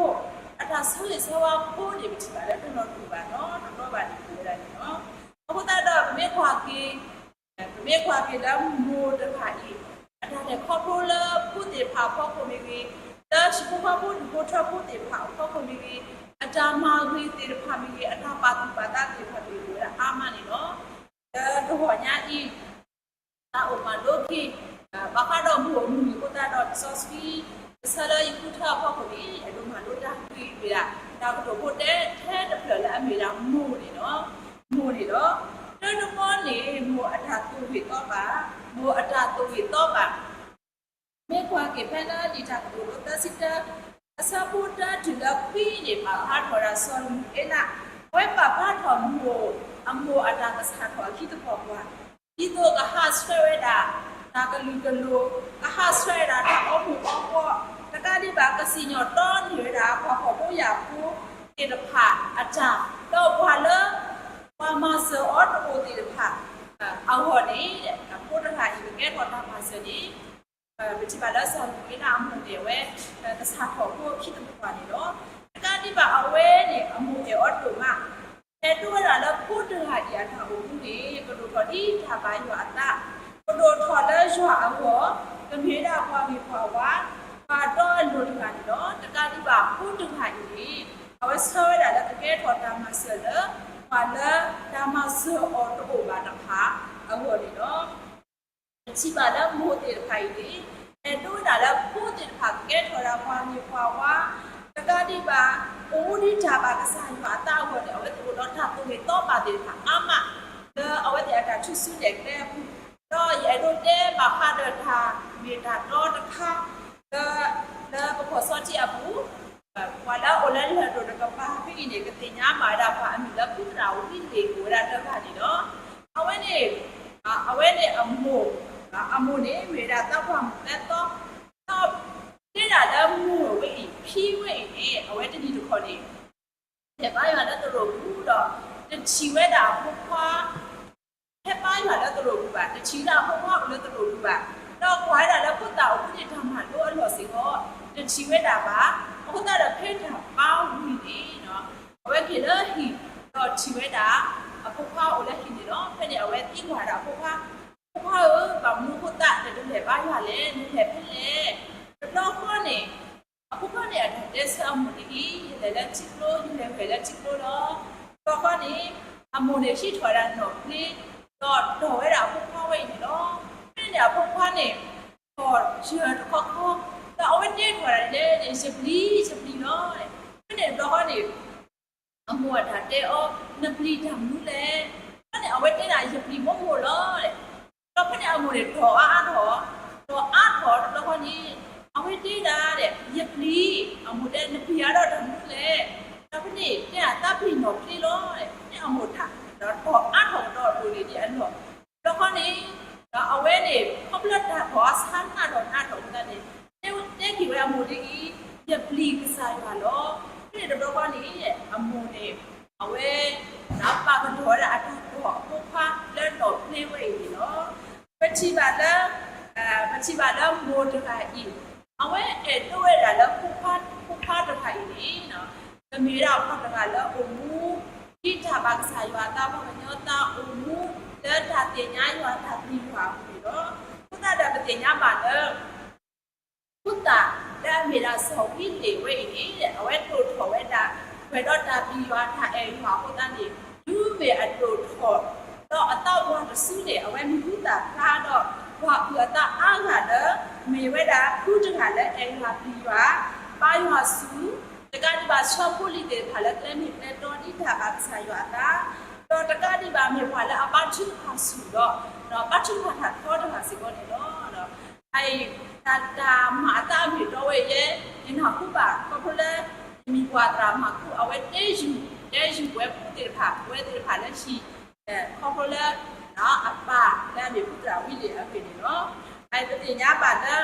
အတၢ်ဆၢဂ့ၤဆၢဝါဖိန့ၣ် ပထံၣ်ဘၣ်လၢတလီၤတူာ်ဘၣ်နီတဘျီဘၣ်န့ၣ် အိၣ်ဝဲဒၣ်န့ၣ်လီၤ. အဃိသတးဒီးပမ့ၢ်ကွၢ်က့ၤ ပမ့ၢ်ကွၢ်က့ၤလၢမိၢ်တဂၤအံၤ အတၢ်လဲၤခီဖျိလၢဖိသ့ၣ်တဖၣ်အဖီခိၣ်မ့ၢ်ဂ့ၤ, လၢဟံၣ်ဖိဃီဖိဒူၣ်ဖိထၢဖိသ့ၣ်တဖၣ်အဖီခိၣ်မ့ၢ်ဂ့ၤ, အတၢ်မၤဂ့ၤသ့ၣ်တဖၣ်မ့ၢ်ဂ့ၤ, အတၢ်ပာ်သူၣ်ပာ်သးသ့ၣ်တဖၣ်မ့ၢ်ဂ့ၤ အိၣ်ဝဲဒၣ်အါမးန့ၣ်လီၤ. လၢတဂီၤညါအံၤ တၢ်အိၣ်မးလိခံ ဘၣ်ဃးဒီးမိၢ်အမုၢ်နံၤအဃိသတးဒီး လံာ်စီဆှံ တဆၢလၢယဃုထၢအဖီခိၣ်န့ၣ် အဲၣ်ဒိးမၤလိတၢ်ဂ့ၢ်ဝဲဒၣ် တၢ်ကတိၤဖိတဲထဲတဖျၢၣ်လၢအမ့ၢ်ဝဲဒၣ်မိၢ်န့ၣ်လီၤ. မိၢ်န့ၣ်လီၤ. တၢတဘီန့ၣ် မိၢ်အတၢ်သူၣ်ဂ့ၤသီဘၣ်, မိၢ်အတၢ်သူၣ်ဂ့ၤသီဘၣ် မ့ၢ်ကွၢ်က့ၤဖဲလၢလံာ်တၢ်ကတိၤဒိသၢဆံတၢ အဆၢဖိတၢတုၤလၢခွံန့ၣ် ပာ်ဖျါထီၣ်ဝဲဒၣ်စီၤလမူၤအ့လး, အဝဲပာ်ဖျါထီၣ်မိၢ် အမိၢ်အတၢ်ကဆၣ်ထီၣ်အခံသပှၢ်ပှၢ်, ဒ်သိးကဟးဆှဲးဝဲဒၣ် တၢ်ကလုာ်ကလိၤ, ကဟးဆှဲးဝဲဒၣ်တၢ်အီၣ်မူးအီၣ်ပှီၢ်, တကးဒံးဘၣ် ကစံၣ်ညီၣ်တီန့ၢ်ဝဲဒၣ် ပှၤဖှီၣ်ဖိယာ်ဖိသ့ၣ်တဖၣ်အတၢ်, ဒီးပှၤလၢ ပှၤမၤစၢၤအီၤတအိၣ်သ့ၣ်တဖၣ် အဂီၢ်န့ၣ် အဖိတဂၤအံၤ ကကဲထီၣ်တၢ်မၤစၢၤန့ၣ် ပထံၣ်ဘၣ်လၢစီၤလမူၤအ့လးအမိၢ်န့ၣ် အဝဲ ကဆၣ်ထီၣ်ဖိအခံသပှၢ်ပှၢ်န့ၣ်လီၤ. တကးဒံးဘၣ်အဝဲန့ၣ် အမိၢ်အဲၣ်အီၤဒိၣ်မး, အဲၣ်ဒိးဝဲဒၣ်လၢဖိတဂၤအံၤအတၢ်အိၣ်မူန့ၣ် ကဒိၣ်ထီၣ်ဒ်တၢ်ဘၣ်ယွၤအသး, ကဒိၣ်ထီၣ်လၢယွၤအဂီၢ်, ကမ့ၢ်ဝဲဒၣ်ပှၤဂ့ၤပှၤဝါ, ပှၤဒီအလိၤတဂၤန့ၣ်လီၤ. တကးဒံးဘၣ်ဖိတဂၤအံၤန့ၣ် အဝဲဆၢဝဲဒၣ်လၢကကဲထီၣ်တၢ်မၤစၢၤလၢ ပှၤလၢတၢ်မၤစၢၤအီၤတအိၣ်ဘၣ်တဖၣ်အဂီၢ်န့ၣ်လီၤ. ပထံၣ်ဘၣ်လၢမိၢ်သ့ၣ်တဖၣ်အံၤန့ၣ် အဲၣ်ဒိးဝဲဒၣ်လၢဖိသ့ၣ်တဖၣ်ကကဲထီၣ်ဒၣ်ပှၤဂ့ၤပှၤဝါ, တကးဒံးဘၣ် အိၣ်မူဒ်တၢ်ဘၣ်ကစၢ်ယွၤအသးအဂီၢ်န့ၣ် အဝဲသ့ၣ်အိၣ်ဒီးတၢ်သူၣ်ဂ့ၤသီဘၣ်သ့ၣ်တဖၣ်အါမး လၢအဝဲသ့ၣ်အတၢ်ထူၣ်စုနဲၣ်ကျဲအပူၤ, ဒီးယအဲၣ်ဒိးတဲဘၣ်ဃးဒီးတၢ်မ့ၢ်တၢ်တီတခါ လၢ လၢပကီၢ်စီထံအပူၤ ပှၤလၢအအိၣ်လၢလၢၢ်ဒိၣ်တကပၤဖဲအံၤန့ၣ် ကသ့ၣ်ညါဘၣ်ဝဲဒၣ်ပှၤအမံၤလၢ ဖုသရၣ်ဝံလ့ၣ် အိၣ်ဝဲဒၣ်တဂၤန့ၣ်လီၤ. အဝဲန့ၣ် အဝဲန့ၣ်အမိၢ်, အမိၢ်န့ၣ်မ့ၢ်ဝဲဒၣ်သးပှၢ်မုၣ်သၢသီ, ဒီးတဲဒၣ်လၢမိၢ်ဝဲအံၤ ဖံဝဲအံၤန့ၣ် အဝဲတနံၤတခီန့ၣ် လဲၤဘါယွၤလၢသရိာ်ပူၤဒီး တထံၣ်ဝဲဒၣ်အဖိခွါ ဟဲဘါယွၤလၢသရိာ်ပူၤဘၣ်, တထံၣ်ဝဲဒၣ်အဖိခွါအိၣ်လၢသရိာ်ပူၤဘၣ်, ဒီးကွၢ်ဝဲဒၣ်လၢဖိသၣ်အိၣ်မူန့ၣ်တၢ်မၤလိအလီၢ်စ့ၢ်ကီး တထံၣ်ဝဲဒၣ်ဘၣ်. အဃိသတးဒီးဖဲတၢ်ဘါဝံၤန့ၣ် အဝဲက့ၤလၢဟံၣ် ဒီးထံၣ်ဝဲဒၣ်အဖိခွါအိၣ်လၢဟံၣ်န့ၣ်လီၤ. ဖဲန့ၣ်အဝဲသံကွၢ်ဒၣ်အဖိခွါ, ဖိခွါဧၢ, ဘၣ်မနုၤအဃိသတး နတလဲၤဘါယွၤလဲၣ်, နလဲၤဖဲလဲၣ်. တဘျီဃီန့ၣ် အဖိခွါန့ၣ် အတၢ်တဲဆၢအမိၢ်ဒ်အံၤ, ယလဲၤလၢထံကျိ, ယလဲၤဝဲလၢထံကျိလီၤ. တဘျီဃီန့ၣ် အမိၢ်န့ၣ်ဟံးထီၣ်ဝဲဒၣ်နီၣ်ဖျ့, ဒီးတီၢ်ဝဲဒၣ်အဖိခွါဝဲအံၤန့ၣ်လီၤ. ဖဲန့ၣ်အဖိခွါန့ၣ် ထီၣ်ယၢၤတခီခီ, ဒီးအဝဲတဲထီၣ်ဝဲဒၣ်ဒ်လဲၣ်န့ၣ် ယပျံၤ ယပျံၤလီၤ. ဖဲန့ၣ်တဘျီဃီန့ၣ် အမိၢ်အတၢ်တဲအီၤ, နပျံၤတၢ်မနုၤလဲၣ်. ဖဲန့ၣ် အဝဲတဲဒၣ် ယပျံၤမိၢ်မိၢ်လီၤ. အမိၢ်န့ၣ်တီၢ်အါအါထီၣ်, တီၢ်အါထီၣ်တဘျီဃီန့ၣ်, အဝဲတဲဒၣ်ဒီး ယပျံၤ, အမိၢ်တဲနပျံၤအါထီၣ်တၢ်မနုၤလဲၣ်, ဒီးဖဲန့ၣ်တဲအသးပျံၤနီၣ်ချ့လီၤ, ဖဲအမိၢ်ထးတီၢ်အါထီၣ်ကဒီးအဒိၣ်န့ၣ်ဒ်အလီၢ်, တဘျီဃီန့ၣ် ဒီးအဝဲန့ၣ် ခီဖျိလၢတၢ်တီၢ်အါဆါနးထီၣ်နးထီၣ်အဃိသတးန့ၣ်, တဲက့ၤဝဲအမိၢ်ဒ်အံၤ, ယပျံၤကစၢ်ယွၤလီၤ. ဖဲန့ၣ်တဘျီဃီန့ၣ် အမိၢ်န့ၣ် အဝဲ ပာ်ကတီၢ်ဝဲဒၣ်အတၢ်တီၢ်အဖိခွါလၢနီၣ်ဖျ့ဝဲအံၤန့ၣ်လီၤ. ပထံၣ်ဘၣ်လၢ ပထံၣ်ဘၣ်လၢမိၢ်တဂၤအံၤ အဝဲအဲၣ်ဒိးဝဲဒၣ်လၢ ဖိခွါတဂၤအံၤန့ၣ် ကမ့ၢ်ဝဲဒၣ်ပှၤတဂၤလၢအိၣ်မူ ဒ်တၢ်ဘၣ်ကစၢ်ယွၤအသး ပှၤကညီအသးအိၣ်မူ လၢတၢ်သ့ၣ်ညါယွၤတၢ်ပျံၤယွၤအပူၤန့ၣ်လီၤ. အဃိသတးဒီးပသ့ၣ်ညါဘၣ်လၢ ဖိသၣ်လၢအမ့ၢ်ဒၣ်စီၤဝံလ့ၣ်ဝဲအံၤန့ၣ် အဝဲဒိၣ်ထီၣ်ဝဲဒၣ် ပှဲၤဒီးတၢ်ပျံၤယွၤတၢ်အဲၣ်ယွၤအဃိသတးန့ၣ် တုၤမ့ၢ်အဒိၣ်ထီၣ်ဒီးအသးပှၢ်တစုန့ၣ် အဝဲမံၤဟူသၣ်ဖျါဒီး ပှၤအုၣ်အသးအါဂၤလၢ မ့ၢ်ဝဲဒၣ်ဖုတဂၤလၢအဲၣ်ယွၤပျံၤယွၤ, ဘါယွၤဆူၣ်, တကးဒံးဘၣ်ဆီဖိလံၤသ့ၣ်တဖၣ်လၢကျဲမ့ၢ်ကျဲတီ ဒ်တၢ်ဘၣ်ကစၢ်ယွၤအသး, ဒီးတကးဒံးဘၣ်မ့ၢ်ပှၤလၢအဘါထုကဖၣ်ဆူၣ်ဒီး ဘါထုကဖၣ်တၢ်ထီတဂၤစ့ၢ်ကီးန့ၣ်လီၤ. အအံၤ တၢ်မၤအသးအမ့ၢ်အတီဝဲအံၤ ယနၢ်ဟူဘၣ် ခီဖျိလၢ ယမံၤပှၢ်သရၣ်မၤခိၣ် အဝဲတဲယူၢ် တဲယူၢ်ပဝဲဖိသ့ၣ်တဖၣ် ပဝဲသ့ၣ်တဖၣ်လၢဟံၣ် ခီဖျိလၢ အပၢ်လၢအမ့ၢ်ဖိသရၣ်ဝံလ့ၣ်အဂ့ၢ်န့ၣ်လီၤ. အအံၤပသ့ၣ်ညါဘၣ်လၢ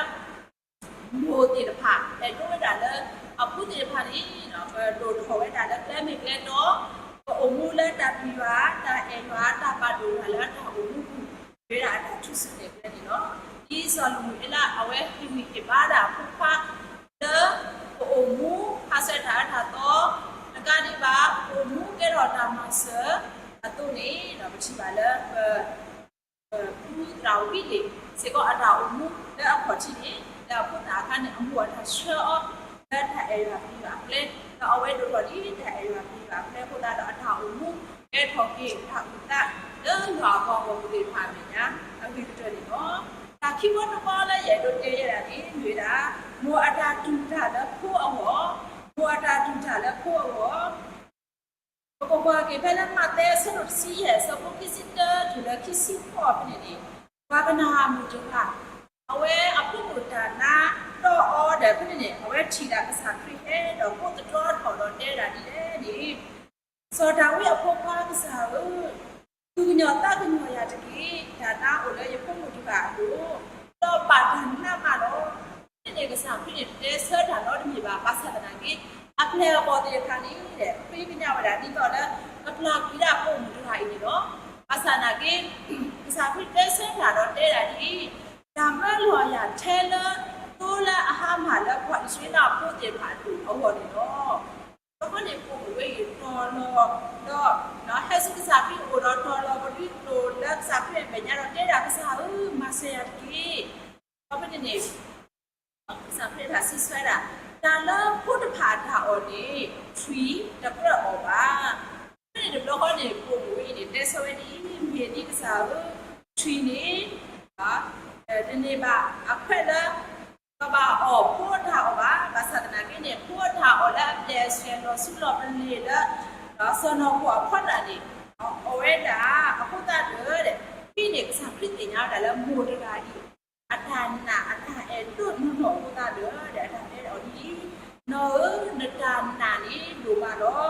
မိၢ်သ့ၣ်တဖၣ် အဲၣ်ဒိးဝဲဒၣ်လၢ အဖိသ့ၣ်တဖၣ်န့ၣ် ကဒိၣ်ထီၣ်ဝဲဒၣ်လၢကျဲမ့ၢ်ကျဲတီ, ကအိၣ်မူလၢတၢ်ပျံၤယွၤ တၢ်အဲၣ်ယွၤ တၢ်ဘၣ်ဒိၣ်ယွၤလၢအတၢ်အိၣ်မူပူၤ မ့ၢ်ဝဲဒၣ်အတၢ်ထူၣ်စုညါကျဲန့ၣ်လီၤ. ဒ်စီၤလမူၤအ့လး အဝဲဟ့ၣ်ဂံၢ်ဟ့ၣ်ဘါဒၣ်အဖိခွါ လၢ ကအိၣ်မူ ခးစၢၤတၢ်အၢတၢ်သီ တကးဒံးဘၣ် ကအိၣ်မူကဲထီၣ်တၢ်မၤစၢၤအသိးန့ၣ် ပထံၣ်ဘၣ်လၢ ပ ပဖုသရၣ်ဝံလ့ၣ် စ့ၢ်ကီးအတၢ်အိၣ်မူလၢအခီၣ်ထံးန့ၣ် လၢအဖိသၣ်အခါန့ၣ် အမိၢ်အတၢ်ဆှၢအီၤ လၢတၢ်အဲၣ်ယွၤပျံၤယွၤအကျဲ, ဒီးအဝဲဒိၣ်ထီၣ်ဒ်တၢ်အဲၣ်ယွၤပျံၤယွၤအကျဲအဃိသတးဒီး အတၢ်အိၣ်မူကဲထီၣ်က့ၤတၢ်အုၣ်သး လၢယွၤအပှၤဂီၢ်မုၢ်သ့ၣ်တဖၣ်အမဲာ်ညါ အဂ့ၤကတၢၢ်န့ၣ်လီၤ. တၢ်ခံဘီတဘီလၢယအဲၣ်ဒိးတဲယဲဒၣ်န့ၣ် မ့ၢ်ဝဲဒၣ် မိၢ်အတၢ်တူၢ်တၢ်လၢဖိအဂီၢ်, မိၢ်အတၢ်တူၢ်တၢ်လၢဖိအဂီၢ် ပကကွၢ်က့ၤဖဲလၢမးသဲအဆၢဒိၣ်တဆံယဲၢ် အဆၢဖိခံဆံတၢတုၤလၢခံဆံဃိးဖဲန့ၣ်န့ၣ်, ပှၤကနၤအၣ်မုၣ်တဂၤ အဝဲအဖိမုၣ်တၢ်နါတီၢ်အီၤဒီးဖဲန့ၣ်န့ၣ် အဝဲထံၣ်ဒၣ်ကစၢ်ခရံာ်ဟဲဒီးကိးသတြီထီၣ်ဒီးတဲဒၣ်ဒ်လဲၣ်န့ၣ်, စီၤဒၤဝံးအဖိခွါကစၢ်ဧၢ, သူၣ်ကညီၤသးကညီၤယၤတက့ၢ်, တၢ်နါအိၣ်လၢယဖိမုၣ်တဂၤအလိၤ, ဒီးဘၣ်တၢ်နးမးလီၤ. ဖဲန့ၣ်န့ၣ် ကစၢ်ခရံာ်န့ၣ်တတဲဆၢတၢ်နီတမံၤဘၣ်, ဘၣ်ဆၣ်သနာ်က့ အပျဲၢ်အဘီၣ်သ့ၣ်တဖၣ်န့ၣ် ဃ့ကညးဝဲဒၣ်ဒ်သိးလၢ ကပျၢ်ကွံာ်ဒၣ်ပိာ်မုၣ်တဂၤအံၤန့ၣ်လီၤ. ဘၣ်ဆၣ်သနာ်က့ ကစၢ်ခရံာ်တဲဆၢတၢ်ဒီးတဲဒၣ်ဒ်အံၤ, တၢ်မၢလီၤယၤထဲလၢ သိလၢအဟါမၢ်လၢပှၤအံၣ်စရ့လးဖိသ့ၣ်တဖၣ်အလိၤအဂီၢ်န့ၣ်လီၤ. အဃိန့ၣ် ပိာ်မုၣ်ဝဲအံၤတီၤလီၤဒီး ဟဲဆူကစၢ်ခရံာ်အအိၣ်ဒီးတီၤလီၤပဒွံတိာ်လၢကစၢ်ခရံာ်အမဲာ်ညါဒီးတဲဒၣ်ကစၢ်ဧၢ, မၤစၢၤယၤတက့ၢ်. ဒီးဖဲန့ၣ်န့ၣ် ကစၢ်ခရံာ်တၢ်စံးဆၢဒၣ်, တၢ်လၢဖိတဖၣ်အတၢ်အီၣ်န့ၣ် ထွံၣ်တကြၢးအီၣ်ဘၣ်. ဖဲန့ၣ်တဘျီဃီန့ၣ် ပိာ်မုၣ်ဝဲအံၤန့ၣ် တဲဆၢဝဲဒ်အံၤ, မ့ၢ်ဒ်ကစၢ်ဧၢ, ထွံၣ်န့ၣ် တန့ၢ်ဘၣ်အခွဲးလၢ ကဘၣ်အီၣ်ဖိအတၢ်အီၣ်ဘၣ်. ဘၣ်ဆၣ်သနာ်က့န့ၣ် ဖိအတၢ်အီၣ်လၢအပျဲၢ်အဆှဲးလီၤဆူလီၤပလ့ၤလၢ စီၤနီၤခိၣ်အဖီလာ်န့ၣ် အီၣ်ဝဲဒၣ်အဃိသတးဒီး ဖဲန့ၣ်ကစၢ်ခရံာ်သ့ၣ်ညါဝဲဒၣ်လၢမိၢ်တဂၤအံၤ အတၢ်နာ်အတၢ်အဲၣ်ဒိၣ်နီၢ်နီၢ်အဃိသတးဒီး အတၢ်တဲအီၤဒ်အံၤ, နီၢ်ဧၢ, နတၢ်နာ်န့ၣ်ဒိၣ်မးလီၤ.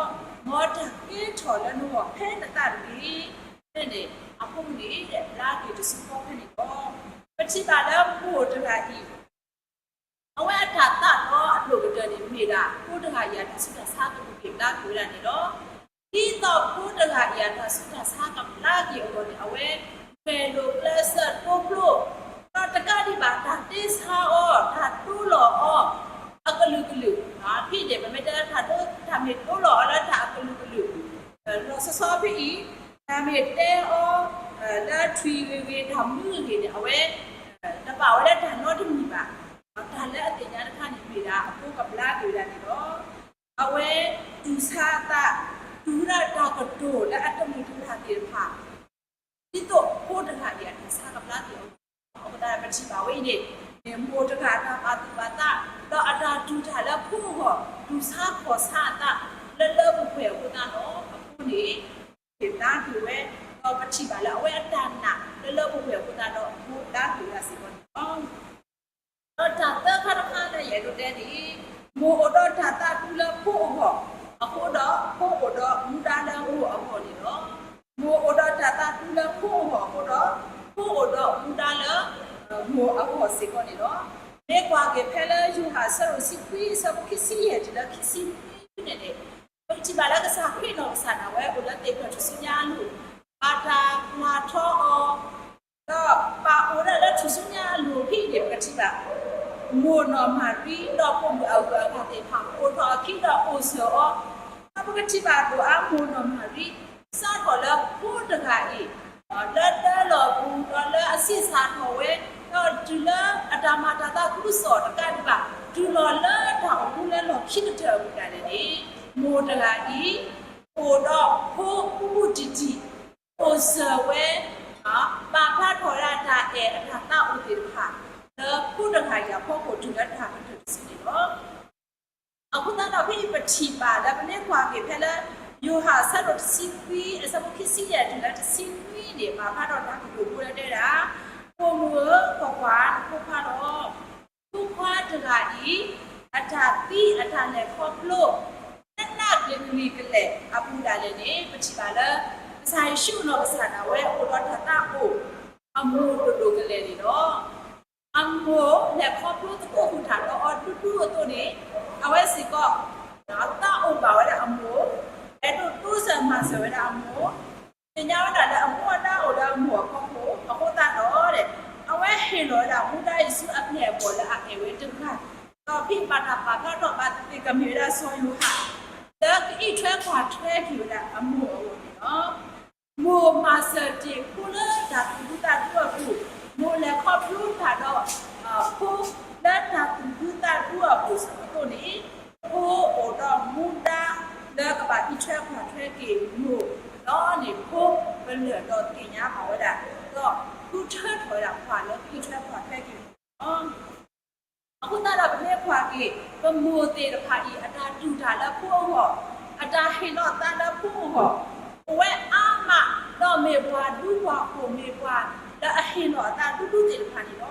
မ်တၢ်ကဲထီၣ်လၢနဂီၢ်ဖဲနသးတဂ့ၤ. ဖဲန့ၣ် အဖိမုၣ်န့ၣ် ဘျါက့ၤတစုဃီဖဲန့ၣ်လီၤ. ပထံၣ်ဘၣ်လၢမိၢ်တဂၤအံၤ အဝဲအတၢ်သးလီအဒိၣ်ကတၢၢ်န့ၣ် မ့ၢ်ဒၣ်ဖိတဂၤအံၤအတၢ်ဆူးတၢ်ဆါကဒူးက့ၤဘျါက့ၤဝဲဒၣ်န့ၣ်လီၤ. ဒ်သိးဖိတဂၤအံၤအတၢ်ဆူးတၢ်ဆါကဘျါက့ၤအဂီၢ်န့ၣ် အဝဲ ကွဲးလိာ်ကျဲးစၢးတိဖျိ ဒီးတကးဒံးဘၣ်တၢ်တ့ဆါအီၤ တၢ်တိလီၤအီၤ အကလုာ်ကလုာ်, ဖဲန့ၣ် ပမ့ၢ်တဲလၢတၢ်ဒိ တၢ်မ့ၢ်တိလီၤအီၤလၢတၢ်အကလုာ်ကလုာ် လီၤဆီဆီဖဲအံၤ, တၢ်မ့ၢ်တဲအီၤ လၢထွံၣ်ဂ့ၤဂ့ၤ တၢ်မနုၤဂ့ၤဂ့ၤန့ၣ် အဝဲ တဘၣ်ဝဲဒၣ်တၢ်နီတမံၤဘၣ်. တၢ်လၢအသ့ၣ်ညါတခါန့ၣ်မ့ၢ်ဒၣ် အဖိကဘျါက့ၤဝဲဒၣ်န့ၣ်လီၤ. အဝဲတူၢ်ဆါအသး, တူၢ်ဝဲဒၣ်တၢ်ကတိၤလၢအတမုာ်တလၤသ့ၣ်တဖၣ် ဒ်သိးဖိတဂၤအံၤအတၢ်ဆါကဘျါက့ၤအီၤ, အဃိသတးပထံၣ်ဘၣ်ဝဲအံၤန့ၣ် မိၢ်တဂၤအတၢ်ပာ်သူၣ်ပာ်သး ဒီးအတၢ်တူၢ်တၢ်လၢဖိအဂီၢ် တူၢ်ဆါခီၣ်ဆါအသး လၢလၢပှဲၤပှဲၤအဃိသတးဒီး အဖိန့ၣ် က့ၤဘျါက့ၤဝဲ, ဒီးပထံၣ်ဘၣ်လၢအဝဲအတၢ်နာ်လၢလၢပှဲၤပှဲၤအဃိသတးဒီး အဖိဘျါက့ၤ တၢ်သၢခါတခါလၢယအဲၣ်ဒိးတဲန့ၣ်, မိၢ်အိၣ်ဒီးတၢ်သးဒူလၢဖိအဂီၢ်, အဃိဒီး ဖိအိၣ်ဒီးမူဒါလၢမိၢ်အဂီၢ်န့ၣ်လီၤ. မိၢ်အိၣ်ဒီးတၢ်သးဒူလၢဖိအဂီၢ်အဃိဒီး ဖိအိၣ်ဒီးမူဒါလၢ မိၢ်အဂီၢ်စ့ၢ်ကီးန့ၣ်လီၤ. မ့ၢ်ကွၢ်က့ၤဖဲလၢယိၤဟၣ်အဆၢဒိၣ်တဆံခွံ အဆၢဖိခံဆံယဲၢ်တုၤလၢခံဆံနွံန့ၣ်န့ၣ်, ပကထံၣ်ဘၣ်လၢကစၢ်ခရံာ်နီၢ်ကစၢ်ဒၣ်ဝဲအိၣ်လၢသ့ၣ်ဖျၢၣ်ထူၣ်စုညါအလိၤ, ဘၣ်တၢ်ကွၢ်ထီအီၤ ဒီးပာ်အိၣ်ဒၣ်လၢထူၣ်စုညါအလိၤဖဲအံၤန့ၣ် ပကထံၣ်ဘၣ် မိၢ်နီၢ်မၤရံဒီးပိာ်မုၣ်အဂုၤအဂၤသ့ၣ်တဖၣ် အိၣ်ထီၣ်အခံဒီးအိၣ်စၢၤအီၤ, ဒီးပကထံၣ်ဘၣ်ဒိၣ်အါမိၢ်နီၢ်မၤရံ စးထီၣ်လၢဖိတဂၤအံၤ လၢဒၢလီၢ်ပူၤ ဒီးလၢအဆံးစၢ်ထီၣ်ဝဲ, ဒီးတုၤလၢအတၢ်မၤတၢ်သးခုကစီၣ်တကးဒံးဘၣ် တုၤလီၤလၢတၢ်အိၣ်မူလၢလီၢ်ခံကတၢၢ်အပူၤဒၣ်လဲာ်န့ၣ်, မိၢ်တဂၤအံၤ အိၣ်ဒီးဖိဘူးဘူးတံၢ်တံၢ်, အိၣ်စၢၤဝဲ, ပာ်ဖျါထီၣ်ဝဲဒၣ်တၢ်အဲၣ်အတၢ်သးအိၣ်သ့ၣ်တဖၣ် လၢဖိတဂၤအံၤအဖီခိၣ်တုၤလၢတၢ်ကတၢၢ်တစုန့ၣ်လီၤ. အဃိသတးဒီး ဖဲအံၤပထံၣ်ဘၣ်လၢပမ့ၢ်ကွၢ်က့ၤဖဲလၢ ယိၤဟၣ်အဆၢဒိၣ်တဆံခွံ အဆၢဖိခံဆံယဲၢ်တုၤလၢတဆံနွံန့ၣ် ပာ်ဖျါထီၣ်တၢ်ကတိၤဖိလၢတဲဒၣ်, ပိာ်မုၣ်ဧၢ, ကွၢ်ကွၢ်, နဖိခွါလီၤ. ဖိခွါတဂၤအံၤ အတၢ်သံအတၢ်လဲၤခီဖျိ လၢနးကလံၤကလဲာ်အပူၤဒၣ်လဲာ်န့ၣ် ပထံၣ်ဘၣ်လၢ ကစၢ်ယ့ၣ်ၡူးနီၢ်ကစၢ်ဒၣ်ဝဲအိၣ်ဒီးတၢ်သးအိၣ် အမိၢ်ဒိၣ်ဒိၣ်ကလဲာ်န့ၣ်လီၤ. အမိၢ်လဲၤခီဖျိသကိးဃုာ်တၢ်ဒီးအီၤဒူဒူအသိးန့ၣ်, အဝဲစ့ၢ်ကီး သးအိၣ်ဘၣ်ဝဲဒၣ်အမိၢ်, အဲၣ်ဒိးတိစၢၤမၤစၢၤဝဲဒၣ်အမိၢ်, သ့ၣ်ညါဝဲဒၣ်လၢအမူအဒါအိၣ်လၢအမိၢ်အဖီခိၣ်အဃိသတးဒီး အဝဲဟ့ၣ်လီၤဝဲဒၣ်မူဒါယ့ၣ်ၡူးအပျဲၢ်အဘီၣ်လၢအအဲၣ်ဝဲတဂၤ, ဒီးဖဲအံၤဘၣ်တၢ်ပာ်ဖျါထီၣ်ဘၣ်သ့ၣ်ကမ့ၢ်ဝဲဒၣ်စီၤယိၤဟၣ် လၢကအံးထွဲကွၢ်ထွဲက့ၤဝဲဒၣ်အမိၢ်အဂီၢ်န့ၣ်လီၤ. မိၢ်မၤစၢၤတ့ၢ်ဖိလၢတၢ်သူၣ်ဒူသးဒူအပူၤ, မိၢ်လဲၤခီဖျိတၢ်ဒီး ဖိလၢတၢ်သူၣ်ဒူသးဒူအပူၤအသိးန့ၣ်, ဖိအိၣ်ဒီးမူဒါလၢကဘၣ်အံးထွဲကွၢ်ထွဲက့ၤမိၢ်လီၤန့ၣ် ဖိကလၢၢ်ဒီးသ့ၣ်ညါဘၣ်ဝဲဒၣ်, ဒီးဃုထၢထီၣ်ဝဲဒၣ်ပှၤလၢကအံးထွဲကွၢ်ထွဲက့ၤမိၢ်န့ၣ်လီၤ. အဃိသတးဒီးပမ့ၢ်ကွၢ်က့ၤ ပမိၢ်သ့ၣ်တဖၣ်အံၤ အတၢ်တူၢ်တၢ်လၢဖိအဂီၢ်, အတၢ်ဟ့ၣ်လီၤအသးလၢဖိအဂီၢ်, အိၣ်ဝဲအါမး, ဒီးမ့ၢ်ပှၤဒူပှၤဃိၣ် မ့ၢ်ပှၤလၢအဟ့ၣ်လီၤအသးဒူဒူသ့ၣ်တဖၣ်န့ၣ်လီၤ. ပ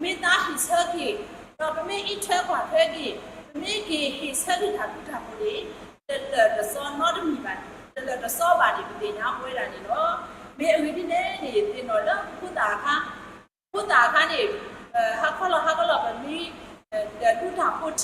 မ့ၢ်သးဟ့ၣ်ဆၢက့ၤ, ဒီးပမ့ၢ်အံးထွဲကွၢ်ထွဲက့ၤ, ပမ့ၢ်က့ၤဟ့ၣ်ဆၢက့ၤတၢ်ဘျုးတၢ်ဖှိၣ်န့ၣ်, တလၢာ်တစီနီတမံၤဘၣ်, တလၢာ်တစီဘၣ်န့ၣ် ပသ့ၣ်ညါပဝဲဒၣ်န့ၣ်လီၤ. မ့ၢ်အဂ့ၢ်ဒ်လဲၣ်န့ၣ် ယသ့ၣ်နီၣ်လၢဖိသၣ်အခါ ဖိသၣ်အခါန့ၣ်, ဟါခီလီၤဟါခီလီၤ ပမ့ၢ် ဒုးဒူတၢ်ဖိထံဂ့ၤဂ့ၤ ပ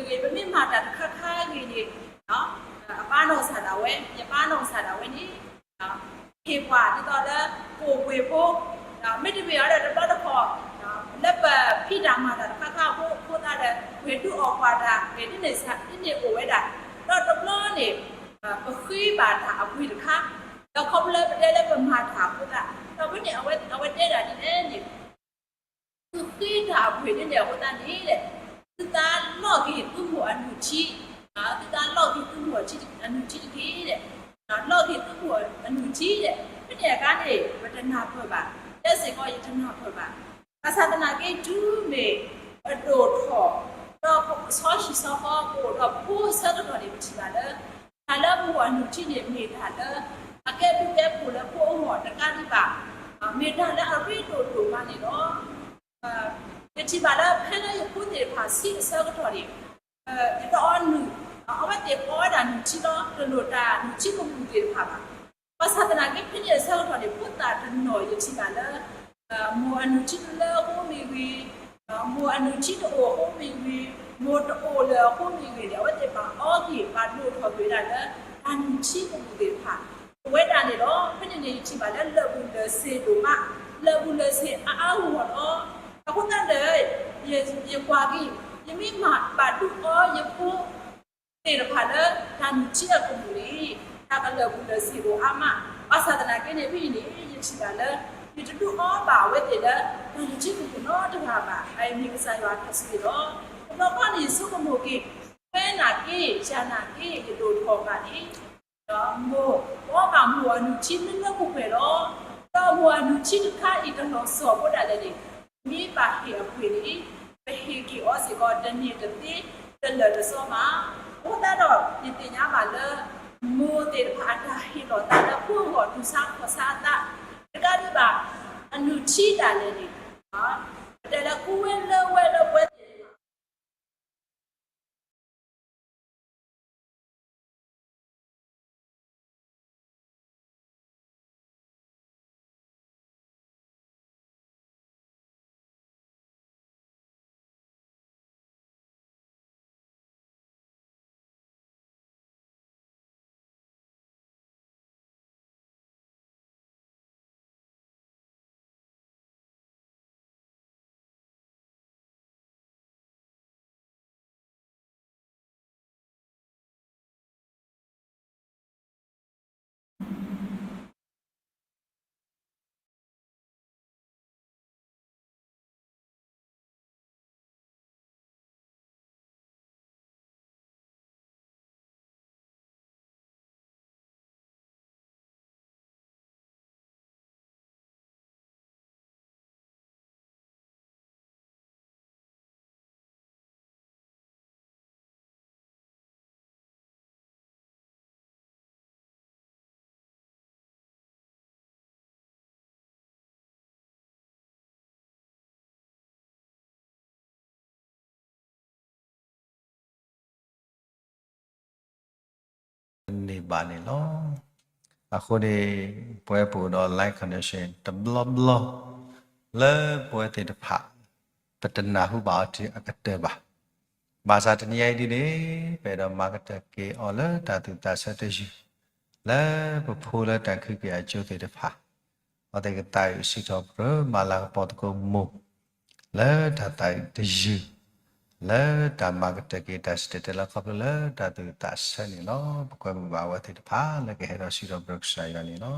မ့ၢ်မၤတၢ်တခါခါဂ့ၤဂ့ၤန့ၣ်, အပၢ်နီၢ်ကစၢ်ဒၣ်ဝဲ, ယပၢ်နီၢ်ကစၢ်ဒၣ်ဝဲန့ၣ်, ဟ့ၣ်ပှၤဒ်သိးလၢ ကိၣ်ပှ့ၤဖိ, မ့တမ့ၢ်အီၤဒီးတဘျီတခီၣ် လၢပဖံးတၢ်မၤတၢ်တခါခါအဃိ အဃိသတးဒီး ပှ့ၤဒုးအီၣ်ပှၤတၢ်ဂ့ၤဒ်န့ၣ်စ့ၢ်ကီးအိၣ်ဝဲဒၣ်, ဒီးတဘျီန့ၣ် ပဃ့ဘၣ်တၢ်အပှ့ၤတခါ, ဒီးခီဖျိလၢပတဲလၢပမၤတၢ်အဃိသတး, ဒီးဖဲန့ၣ် အဝဲတဲဒၣ်ဒ်လဲၣ်န့ၣ် သုဃ့တၢ်အပှ့ၤဒ်န့ၣ်အဃိသတးန့ၣ်, သုသးလီၢ်က့ၤသုမိၢ်အနုၢ်ထံ, သုသးလီၢ်က့ၤသုမိၢ်အနုၢ်ထံတက့ၢ်, လီၢ်က့ၤသုမိၢ်အနုၢ်ထံ, ဖဲန့ၣ်အခါန့ၣ် ပတနၢ်ပၢၢ်ဘၣ်, ယဲစ့ၢ်ကီးယတနၢ်ပၢၢ်ဘၣ်. ဘၣ်ဆၣ်သနာ်က့ တုၤမ့ၢ်ပဒိၣ်ထီၣ် ဒီးပကဆီဟံၣ်ဆီဃီ ပအိၣ်ဒီးဖိအဆၢကတီၢ်န့ၣ် ပထံၣ်ဘၣ်လၢ တၢ်လၢမိၢ်အနုၢ်ထံန့ၣ် မ့ၢ်တၢ်လၢ အကဲဘျုးကဲဖှိၣ်လၢဖိအဂီၢ်တကးဒံးဘၣ်, မ့ၢ်တၢ်လၢအရ့ဒိၣ်ဒိၣ်မးန့ၣ်လီၤ. ယထံၣ်ဘၣ်လၢဖဲလၢယဖိသ့ၣ်တဖၣ်ဆံးအဆၢကတီၢ်န့ၣ်, ယတအီနုၢ်, အဝဲသ့ၣ်အီဝဲဒၣ်နုၢ်ထံလီၤ, တလိၣ်တၢ်နုၢ်ထံကမူၣ်သ့ၣ်တဖၣ်ဘၣ်. ဘၣ်ဆၣ်သနာ်က့ ဖဲန့ၣ်အဆၢကတီၢ်န့ၣ် ဖိသၣ်တနီၤယထံၣ်ဘၣ်လၢ မိၢ်အနုၢ်ထံတလၢအဃိမ့ၢ်ဂ့ၤ, မိၢ်အနုၢ်ထံတအိၣ်အဃိမ့ၢ်ဂ့ၤ, မိၢ်တအိၣ်လၢၤအဃိမ့ၢ်ဂ့ၤန့ၣ် အဝဲသ့ၣ်ဘၣ်အီက့ၤ ဘၣ်ဒိၣ်ထီၣ်ကွံာ်ဝဲဒၣ်လၢ တၢ်နုၢ်ထံကမူၣ်သ့ၣ်တဖၣ် အိၣ်ဝဲဒၣ်န့ၣ်လီၤ. ဖဲန့ၣ်န့ၣ် ယထံၣ်ဘၣ်လၢလၢာ်ဘူၣ်လၢာ်စ့ၤဒိၣ်မး, လၢာ်ဘူၣ်လၢာ်စ့ၤအါအါဂီၢ်ဂီၢ်လီၤ. အဃိသတးဒီး ယကွၢ်က့ၤ ယမ့ၢ်မၤဘၣ်ဒုးအီယဖိ သ့ၣ်တဖၣ်လၢ တၢ်နုၢ်ထံအကမူၣ်န့ၣ် တၢ်ကလၢာ်ဘူၣ်လၢာ်စ့ၤဒိၣ်အါမး, ဘၣ်ဆၣ်သနာ်က့န့ၣ် ဖဲအံၤန့ၣ် ယထံၣ်ဘၣ်လၢ ယတဒုးအီဘၣ်အဝဲသ့ၣ်လၢ တၢ်နုၢ်ထံကမူၣ်နီတဂၤဘၣ်. အအံၤမ့ၢ်ကစၢ်ယွၤအတၢ်ဆိၣ်ဂ့ၤလီၤ. တဘျီဃီန့ၣ် ယဆိကမိၣ်က့ၤ ဖဲနာ်က့ ယၤနာ်က့ ယဒိၣ်ထီၣ်ဘၣ်န့ၣ် မိၢ်အီဘၣ်မိၢ်အနုၢ်ထံလၢလၢပှဲၤပှဲၤလီၤ. ဒီးမိၢ်အနုၢ်ထံတခါအံၤတလီၤစီၤဖိဒၣ်လဲာ်န့ၣ် မ့ၢ်ဘၣ်ဟ့ၣ်အပှ့ၤန့ၣ် ပဟ့ၣ်က့ၤအီၤစ့ၢ်ကီး တန့ၢ်တသ့ တလၢာ်တစီဘၣ်. အဃိသတးဒီး ယသ့ၣ်ညါဘၣ်လၢ မိၢ်သ့ၣ်တဖၣ်အတၢ်ဟ့ၣ်လီၤသးလၢဖိအဂီၢ် တူၢ်ဆါခီၣ်ဆါအသး တကးဒံးဘၣ် အနုၢ်ထံဒၣ်လဲာ်န့ၣ် ပတဲလၢကူဝဲလၢဝဲလၢပှဲၤသ့ၣ်တဖၣ် န့ၢ်ဘၣ်န့ၣ်လီၤ. အဃိန့ၣ် ပဝဲပအိၣ်ဒီး line connection တဘျီဘျီ လၢပဝဲသ့ၣ်တဖၣ် ပတနၢ်ဟူဘၣ်အီၤတုၤအကတၢၢ်ဘၣ်. ဘၣ်ဆၣ်တနံၤအံၤဒ်န့ၣ် ပအဲၣ်ဒိးမၤကတၢၢ်က့ၤအီၤလၢတၢ်သူၣ်သးဆၢတယုၢ် လၢပဖိလၢတၢ်ခုက့ၤအကၠိသ့ၣ်တဖၣ် အဝဲသ့ၣ်ကသးအုးစံးထီၣ်ပတြၢၤ မၤလၤကပီၤသကိးမိၢ် လၢတၢ်သးအုးတယုၢ် လၢတၢ်မၤကတၢၢ်က့ၤတၢ်စံၣ်တဲၤတဲလီၤခီဖျိလၢတၢ်သူၣ်သးဆၢန့ၣ်လီၤ. ပကွဲမုာ်ဘၣ်အဝဲသ့ၣ်တဖၣ်လၢကဟဲဒီးစံးထီၣ်ပတြၢၤကစၢ်ယွၤန့ၣ်လီၤ.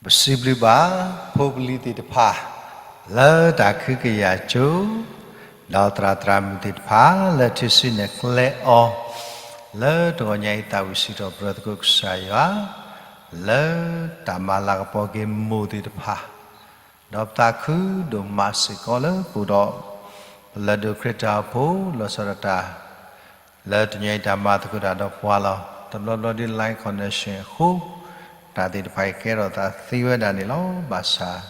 ပစံးဘျုးဘၣ် ဖိပလံၤသ့ၣ်တဖၣ် လၢတၢ်ကဟုကယာ်ကၠိ, ဒီးသရၣ်သရၣ်မုၣ်သ့ၣ်တဖၣ် လၢထံၣ်ဆံနဲၣ်ကျဲအီၤ လၢတဂီၤညါအံၤ သးဝံၣ်စံးထီၣ်ပတြၢၤသကိးကစၢ်ယွၤ လၢတၢ်မၤလၤကပီၤက့ၤမိၢ်သ့ၣ်တဖၣ်, ဒီးပသးခုဒိၣ်မးစ့ၢ်ကီးလၢပအိၣ်ဒီး ပလၢၢ်ဒိၣ်ခရံာ်တၢ်အိၣ်ဖှိၣ် လီၤဆီဒၣ်တၢ် လၢတနံၤအံၤတၢ်မၤသကိးတၢ်ဒီးပှၤလီၤ. တဘျီဘျီဒ် line connection အဃိ တၢ်သ့ၣ်တဖၣ်အံၤကဲထီၣ်သးသ့ဝဲဒၣ်န့ၣ်လီၤ. ဘၣ်ဆၣ်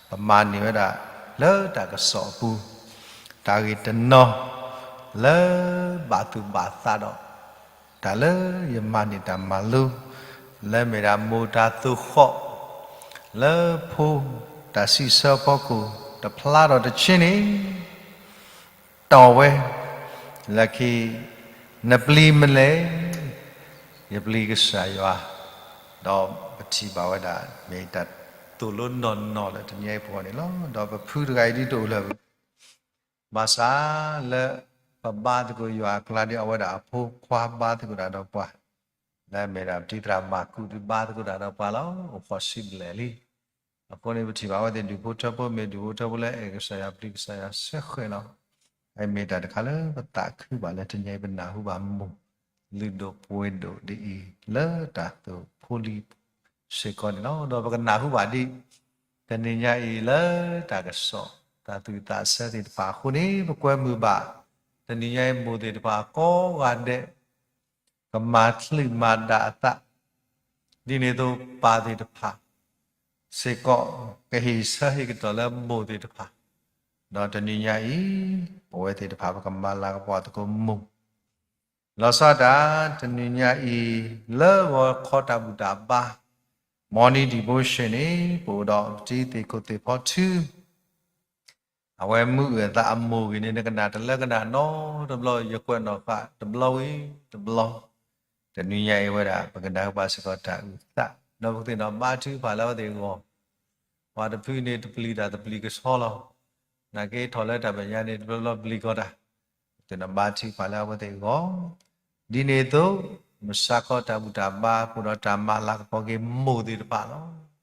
ပမၤန့ၢ်ဝဲဒၣ်လၢတၢ်ကစီၣ်အပူၤ တၢ်ဂ့ၢ်တနီၤ လၢဘၣ်သူၣ်ဘၣ်သးဒီး တၢ်လၢယမၤန့ၢ်တၢ်မၤလိ လၢမ့ၢ်ဒၣ်မိၢ်တၢ်သိၣ်ဃီၣ် လၢဖိတၢ်စံးဆၢဖီခိၣ် တဖျါထီၣ်တဆံန့ၣ် တီၢ်ဝဲ လၢခံ နပျံၤမနုၤလဲၣ်, ယပျံၤကစၢ်ယွၤ, ဒီးပထံၣ်ဘၣ်ဝဲဒၣ် မ့ၢ်တၢ်သိၣ်လိနီၢ်နီၢ်လၢတနံၤအံၤပဂီၢ်န့ၣ်လီၤ. ဒီးပဖုတဂၤအံၤဒ်တအိၣ်လၢၤ ဘၣ်ဆၣ်လၢပဘါသကိးယွၤအကျါဒ် အဝဲဒၣ်အဖိခွါဘါသကိးတၢ်ဒီးပှၤ, လၢမ့ၢ်ဒၣ်ပတံၤသရၣ်မၤကူးဒုးဘါသကိးတၢ်ဒီးပှၤလီၤ. အိၣ်ဃီၤဆံဘျဲၣ်လံ. အဃိန့ၣ် ပထံၣ်ဘၣ်အဝဲသ့ၣ်ဒူၣ်ဖိထၢဖိ မ့ၢ်ဒူၣ်ဖိထၢဖိလၢအဲၣ်ကစၢ်ယွၤပျံၤကစၢ်ယွၤဆၢဃဲၤလီၤ. အမ့ၢ်တၢ်တခါလၢပသးခုဘၣ်လၢတနံၤအံၤ ပနၢ်ဟူဘၣ်မိၢ်လုၢ်ဒိၣ်ပှ့ၤဒိၣ်ဒ်အံၤ လၢတၢ်သိၣ်ဖိလံၤစ့ၢ်ကီးန့ၣ်လီၤ. ဒီးပကနၢ်ဟူဘၣ်ဒ် တနံၤညါအံၤလၢတၢ်ကစီၣ် တၢ်သူၣ်ဝံၣ်သးဆၢသ့ၣ်တဖၣ်အဃိန့ၣ် ပကွဲမုာ်ဘၣ် တနံၤညါအံၤမိၢ်သ့ၣ်တဖၣ်ကိးဂၤဒဲး ကမၤချုးမၤဒၣ်အသး ဒ်န့ၣ်အသိးပၢ်သ့ၣ်တဖၣ်စ့ၢ်ကီး ကဟ့ၣ်ဆၢဟ့ၣ်ကတီၢ်လၢမိၢ်သ့ၣ်တဖၣ်, ဒီးတနံၤညါအံၤ ပဝဲသ့ၣ်တဖၣ်ပကမၤလၤကပီၤသကိးမိၢ် လီၤဆီဒၣ်တၢ် တနံၤညါအံၤ လၢဂီၤခီတၢ်ဘူၣ်တၢ်ဘါ morning devotion န့ၣ် ပအိၣ်ဒီးပတံၤသ့ၣ်ခိၣ်သ့ၣ်ဖီထု အဝဲမုၢ်အုၣ်အသးအမိၢ်ဂ့ၤန့ၣ် နကနၣ်တလၢကနၣ်နီတဘျီ ယကွဲးနီၣ်ဃာ်တဘျီဝံၤတဘျီ, တနံၤညါအံၤဝဲဒၣ် ပကနၢ်ဟူဘၣ်စ့ၢ်ကီးတၢ်အုၣ်သး ဒီးပကသ့ၣ်နီၣ်ဘါထုကဖၣ်လၢအဝဲသ့ၣ်အဂီၢ်, ပှၤတဖုန့ၣ်တပျံၤတၢ်တပျံၤကဆှီလီၤ, နာ်က့ထီၣ်လၢတၢ်မဲာ်ညါန့ၣ် တဘျီဘျီပျံၤကီးတၢ်, ပကသ့ၣ်နီၣ်ဘါထုကဖၣ်လၢအဝဲသ့ၣ်အဂီၢ်, ဒ်န့ၣ်အသိး မုၢ်ဆါခီတၢ်ဘူၣ်တၢ်ဘါ ပအိၣ်ဒီးတၢ်မၤလၤကပီၤက့ၤမိၢ်သ့ၣ်တဖၣ်လီၤ.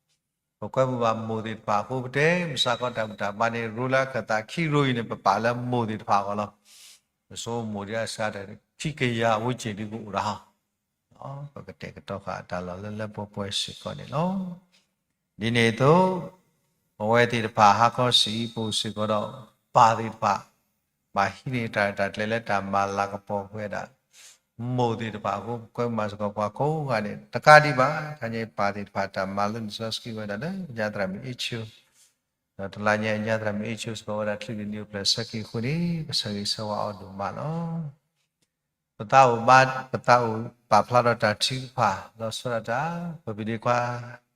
ပကွဲမုာ်ဘၣ်မိၢ်သ့ၣ်တဖၣ်အဃိ ပတဲမုၢ်ဆါခီတၢ်ဘူၣ်တၢ်ဘါန့ၣ် ရိလၢအခၢၣ်သးခံရိအံၤန့ၣ် ပပာ်လၢမိၢ်သ့ၣ်တဖၣ်အဂီၢ်လီၤ. ပဆိမိၢ်ဒ်အစးဒီး ခံကယၤဝ့ၢ်ကၠ့ၣ်ဒုကအိၣ်ဒၣ်ဟီ, ပကတဲာ်ကတီၤဃာ်တၢ်လီၢ်လၢလၢပှဲၤပှဲၤစ့ၢ်ကီးန့ၣ်လီၤ. ဒ်န့ၣ်အသိး ပဝဲသ့ၣ်တဖၣ်ဟါခီဆံးအံၤ ပအိၣ်စ့ၢ်ကီးဒီးပၢ်သ့ၣ်တဖၣ် ဘၣ်ဟံးန့ၢ်တၢ်ရဲၣ်တၢ်ကျဲၤလၢတၢ်မၤလၤကပီၤဝဲဒၣ် မိၢ်သ့ၣ်တဖၣ်အဃိ ပကွဲမုာ်ဘၣ်စ့ၢ်ကီးပှၤကိးဂၤဒဲး တကးဒံးဘၣ် ခါညါအံၤပၢ်သ့ၣ်တဖၣ်တၢ်မၤလိန့ၢ်စီဆှံဝဲဒၣ်လၢညါသရၣ်မုၣ်အ့ၣ်ဆိ ဒီးတလါညါညါသရၣ်မုၣ်အ့ၣ်ဆိစ့ၢ်ကီးဝဲဒၣ်ချုးန့ၣ် နံၣ်အိၣ်ဖျဲၣ်ဆၢက့ၤအဃိန့ၣ် ပဆၢဂ့ၤဆၢဝါအီၤဒိၣ်မးလီၤ. ပသးအိၣ်ဘါ ပသးအိၣ်ပာ်ဖျါထီၣ်တၢ်ထုကဖၣ် လီၤဆီဒၣ်တၢ် ပပဒံခွါ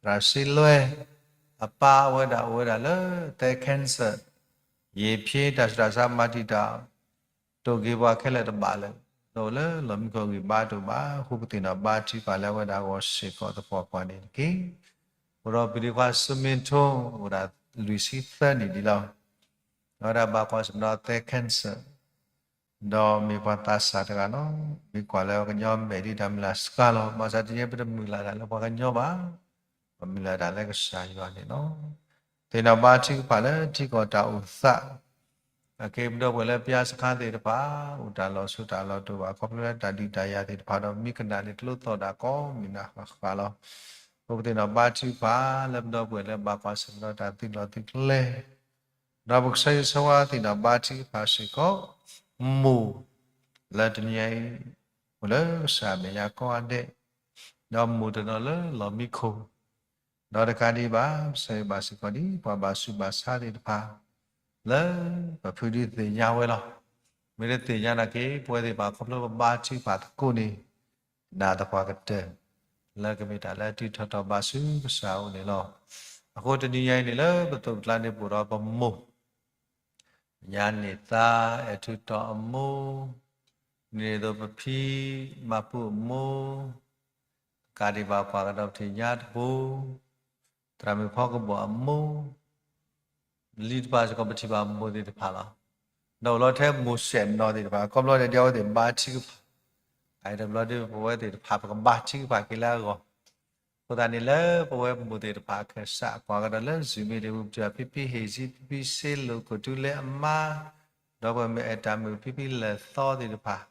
ရၤစ့လွဲ အပၢ်ဝဲဒၣ်အိၣ်ဝဲဒၣ်လၢသဲ cancer ယံာ်ဖျိတၢ်ဆူးတၢ်ဆါမၤတံာ်တာ် တိၢ်က့ၤပှၤခဲလၢာ်တဘၣ်လၢၤ ဒီးအိၣ်လၢလီၢ်မံခိၣ်ဂံၢ်ဘါတအိၣ်ဘၣ် အဃိပသ့ၣ်နီၣ်ဘါထုကဖၣ်လၢအဝဲဒၣ်အဂီၢ်စ့ၢ်ကီးသပှၢ်ပှၢ်န့ၣ်တက့ၢ်. အိၣ်ဒီးပဒံခွါစူမ့ထိ အိၣ်ဒၣ်လွံၢ်ဆံသၢနံၣ်ဒံးလီၤ. အဝဲဒၣ်ဘၣ်ကွၢ်ဆၢၣ်မဲာ်ဒီးသဲ cancer ဒီးမ့ၢ်ပှၤသးစၢ်တဂၤလီၤ. မ့ၢ်ကွၢ်လၢပှၤကညီမဲာ်ဒ်တၢ်မုၢ်လၢ်စှၤလီၤ. ဘၣ်ဆၣ်တနံၤအံၤပတမုၢ်လၢ်တၢ်လၢပှၤကညီဘၣ်, ပမုၢ်လၢ်တၢ်လၢကစၢ်ယွၤန့ၣ်လီၤ. သ့ၣ်နီၣ်ဘါထုကဖၣ်လၢထံကီၢ်တၢ်အိၣ်သး အက့ၤပဒီပုၢ်ဝဲၢ်လၢပယါစခါသ့ၣ်တဖၣ် အိၣ်တၢ်လီၢ်ဆိးတၢ်လီၢ်တအိၣ်ဘၣ် ခီဖျိလၢတၢ်ဒုးတၢ်ယၤသ့ၣ်တဖၣ်ဒီး မံကနၣ်န့ၣ်ကျိသီၣ်ဒၣ်ကိးမုၢ်နၤဃၣ်ဃၣ်လီၤ. ပကသ့ၣ်နီၣ်ဘါထုကဖၣ်လၢပဒီပုၢ်ဝဲၢ်လၢဘၣ်ကွၢ်ဆၢၣ်မဲာ်ဒီးတၢ်သုးလီၢ်သုးကျဲ ဒီးပကဆၢဂ့ၤဆၢဝါသ့ၣ်နီၣ်ဘါထုကဖၣ်စ့ၢ်ကီး မိၢ်လၢတနံၤအံၤ အိၣ်လၢကစၢ်အမဲာ်ညါကိးဂၤဒဲး, ဒီးမိၢ်တနီၤလၢလီၢ်မံခိၣ်, ဒီးတကးဒံးဘၣ် ပဆၢဂ့ၤဘၣ်စ့ၢ်ကီးဒ်ပှၤဘၣ်ဆူးဘၣ်ဆါသ့ၣ်တဖၣ် လၢပဖုဒုးသ့ၣ်ညါဝဲလီၤ. မ့ၢ်တသ့ၣ်ညါနာ်က့ ပဝဲသ့ၣ်တဖၣ်ခီဖျိပဘါထုကဖၣ်သကိးန့ၣ် နာ်သပှၢ်ကတၢၢ် လၢကမ့ၢ်တၢ်လၢအတုၤထီၣ်တီၢ်ဘၣ်ဆူကစၢ်အအိၣ်န့ၣ်လီၤ. အဃိတနံၤညါအံၤန့ၣ်လၢပသိးပကျါန့ၣ် ပအိၣ်ဒီးပမိၢ် ညါန့ၢ်သါ အဲၣ်ထူးတီၤအမိၢ်, ဒ်န့ၣ်အသိးပဖံ မၤပူၤအမိၢ်, တကးဒံးဘၣ်ကွၢ်ကဒီးပထံၣ်ညါတပူၤ သရၣ်မုၣ်ဖီကဘီၣ်အမိၢ်, လံတဖၣ်စ့ၢ်ကီးပထံၣ်ဘၣ်မိၢ်သ့ၣ်တဖၣ်လီၤ. ဒီးအိၣ်လီၤထဲမိၢ်စဲၣ်နီၤသ့ၣ်တဖၣ် ခီဖျိဒ်အဝဲသ့ၣ်ဘါထုကဖၣ်, အအံၤတဘျီဒီးပဝဲသ့ၣ်တဖၣ်ပကဘါထုကဖၣ်က့ၤလၢအဂီၢ် အဃိသတးန့ၣ်လၢပဝဲပမိၢ်သ့ၣ်တဖၣ်အခၢၣ်စး ကွၢ်ကဒီးလၢ Zoom မ့ၢ်တမုၢ်ပတၢၢ် ဖံဖံဟ့ၣ်စံ ဖံဖံစ့လိာ် ခိၣ်တူလဲအမါ, ဒီးပဝဲမ့ၢ်အဲၣ်တၢ်မုာ်ဖံဖံလဲၤသီသ့ၣ်တဖၣ်,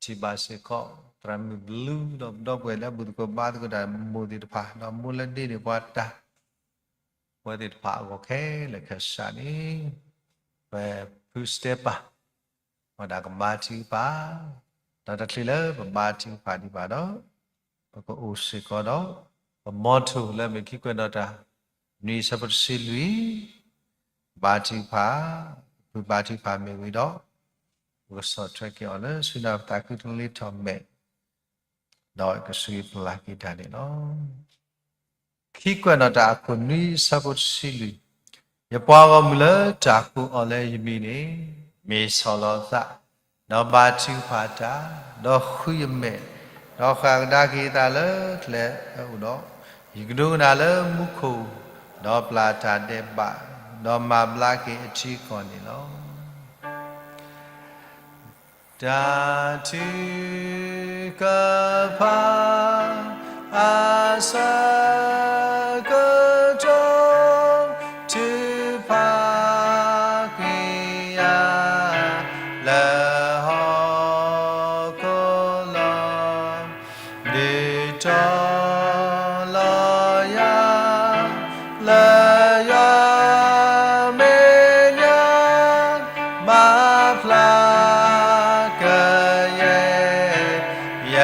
ထံၣ်ဘၣ်စ့ၢ်ကီး သရၣ်မုၣ်ဘလူး ဒီးပဒီပုၢ်ဝဲၢ်လၢအဘူၣ်သကိးဘါသကိးတၢ်မိၢ်သ့ၣ်တဖၣ် ဒီးမိၢ်လၢဒ့န့ၢ်ပှၤတၢ် ပဝဲသ့ၣ်တဖၣ်အဂီၢ်ခဲလၢာ်ခဲဆ့န့ၣ် ပဖုစတဲပၤ ဝဲဒၣ်ကဘါထုကဖၣ်, ဒီးတချုးလၢပဘါထုကဖၣ်ဒံးဘၣ်ဒီး ပကအိၣ်စ့ၢ်ကီးဒီး ပ motto လၢမ့ၢ်ခံကွဲးနီၣ်တၢ် နွံအဆၢဖိတဆံလွံၢ်, ဘါထုကဖၣ်, ပဖုဘါထုကဖၣ်မ့ၢ်ဝံၤဒီး ပကဆီၣ်ထွဲက့ၤအီၤလၢဆူနၢ်ပသးခု တလ့ထီၣ်မဲာ် ဒီးကစူၢ်က့ၤပျၢ်က့ၤတၢ်န့ၣ်လီၤ. ခံကွဲးနီၣ်တၢ်အခိၣ်နွံအဆၢဖိတဆံလွံၢ်, ယပှၤဂီၢ်မုၢ်လၢတၢ်ကိးအီၤလၢယမံၤန့ၣ် မ့ၢ်ဆီၣ်လီၤသး, ဒီးဘါထုကဖၣ်တၢ်, ဒီးဃုယမဲာ်, ဒီးဃၣ်ကဒါက့ၤအသးလၢကျဲအအိၣ်ဒီး, ယကဒိကနၣ်လၢမူခိၣ်, ဒီးပျၢ်တၢ်ဒဲးဘး, ဒီးမၤဘျါက့ၤအထံအကီၢ်န့ၣ်လီၤ. တၢ်ထုကဖၣ်အဆၢကတီၢ် ထုကဖၣ်ကွံာ်ယၤလၢဟီၣ်ခိၣ်လီၤ. ဒုးတီၤလီၤယၤ လၢယွၤမဲာ်ညါ မၤဖျါကယဲၢ် ယ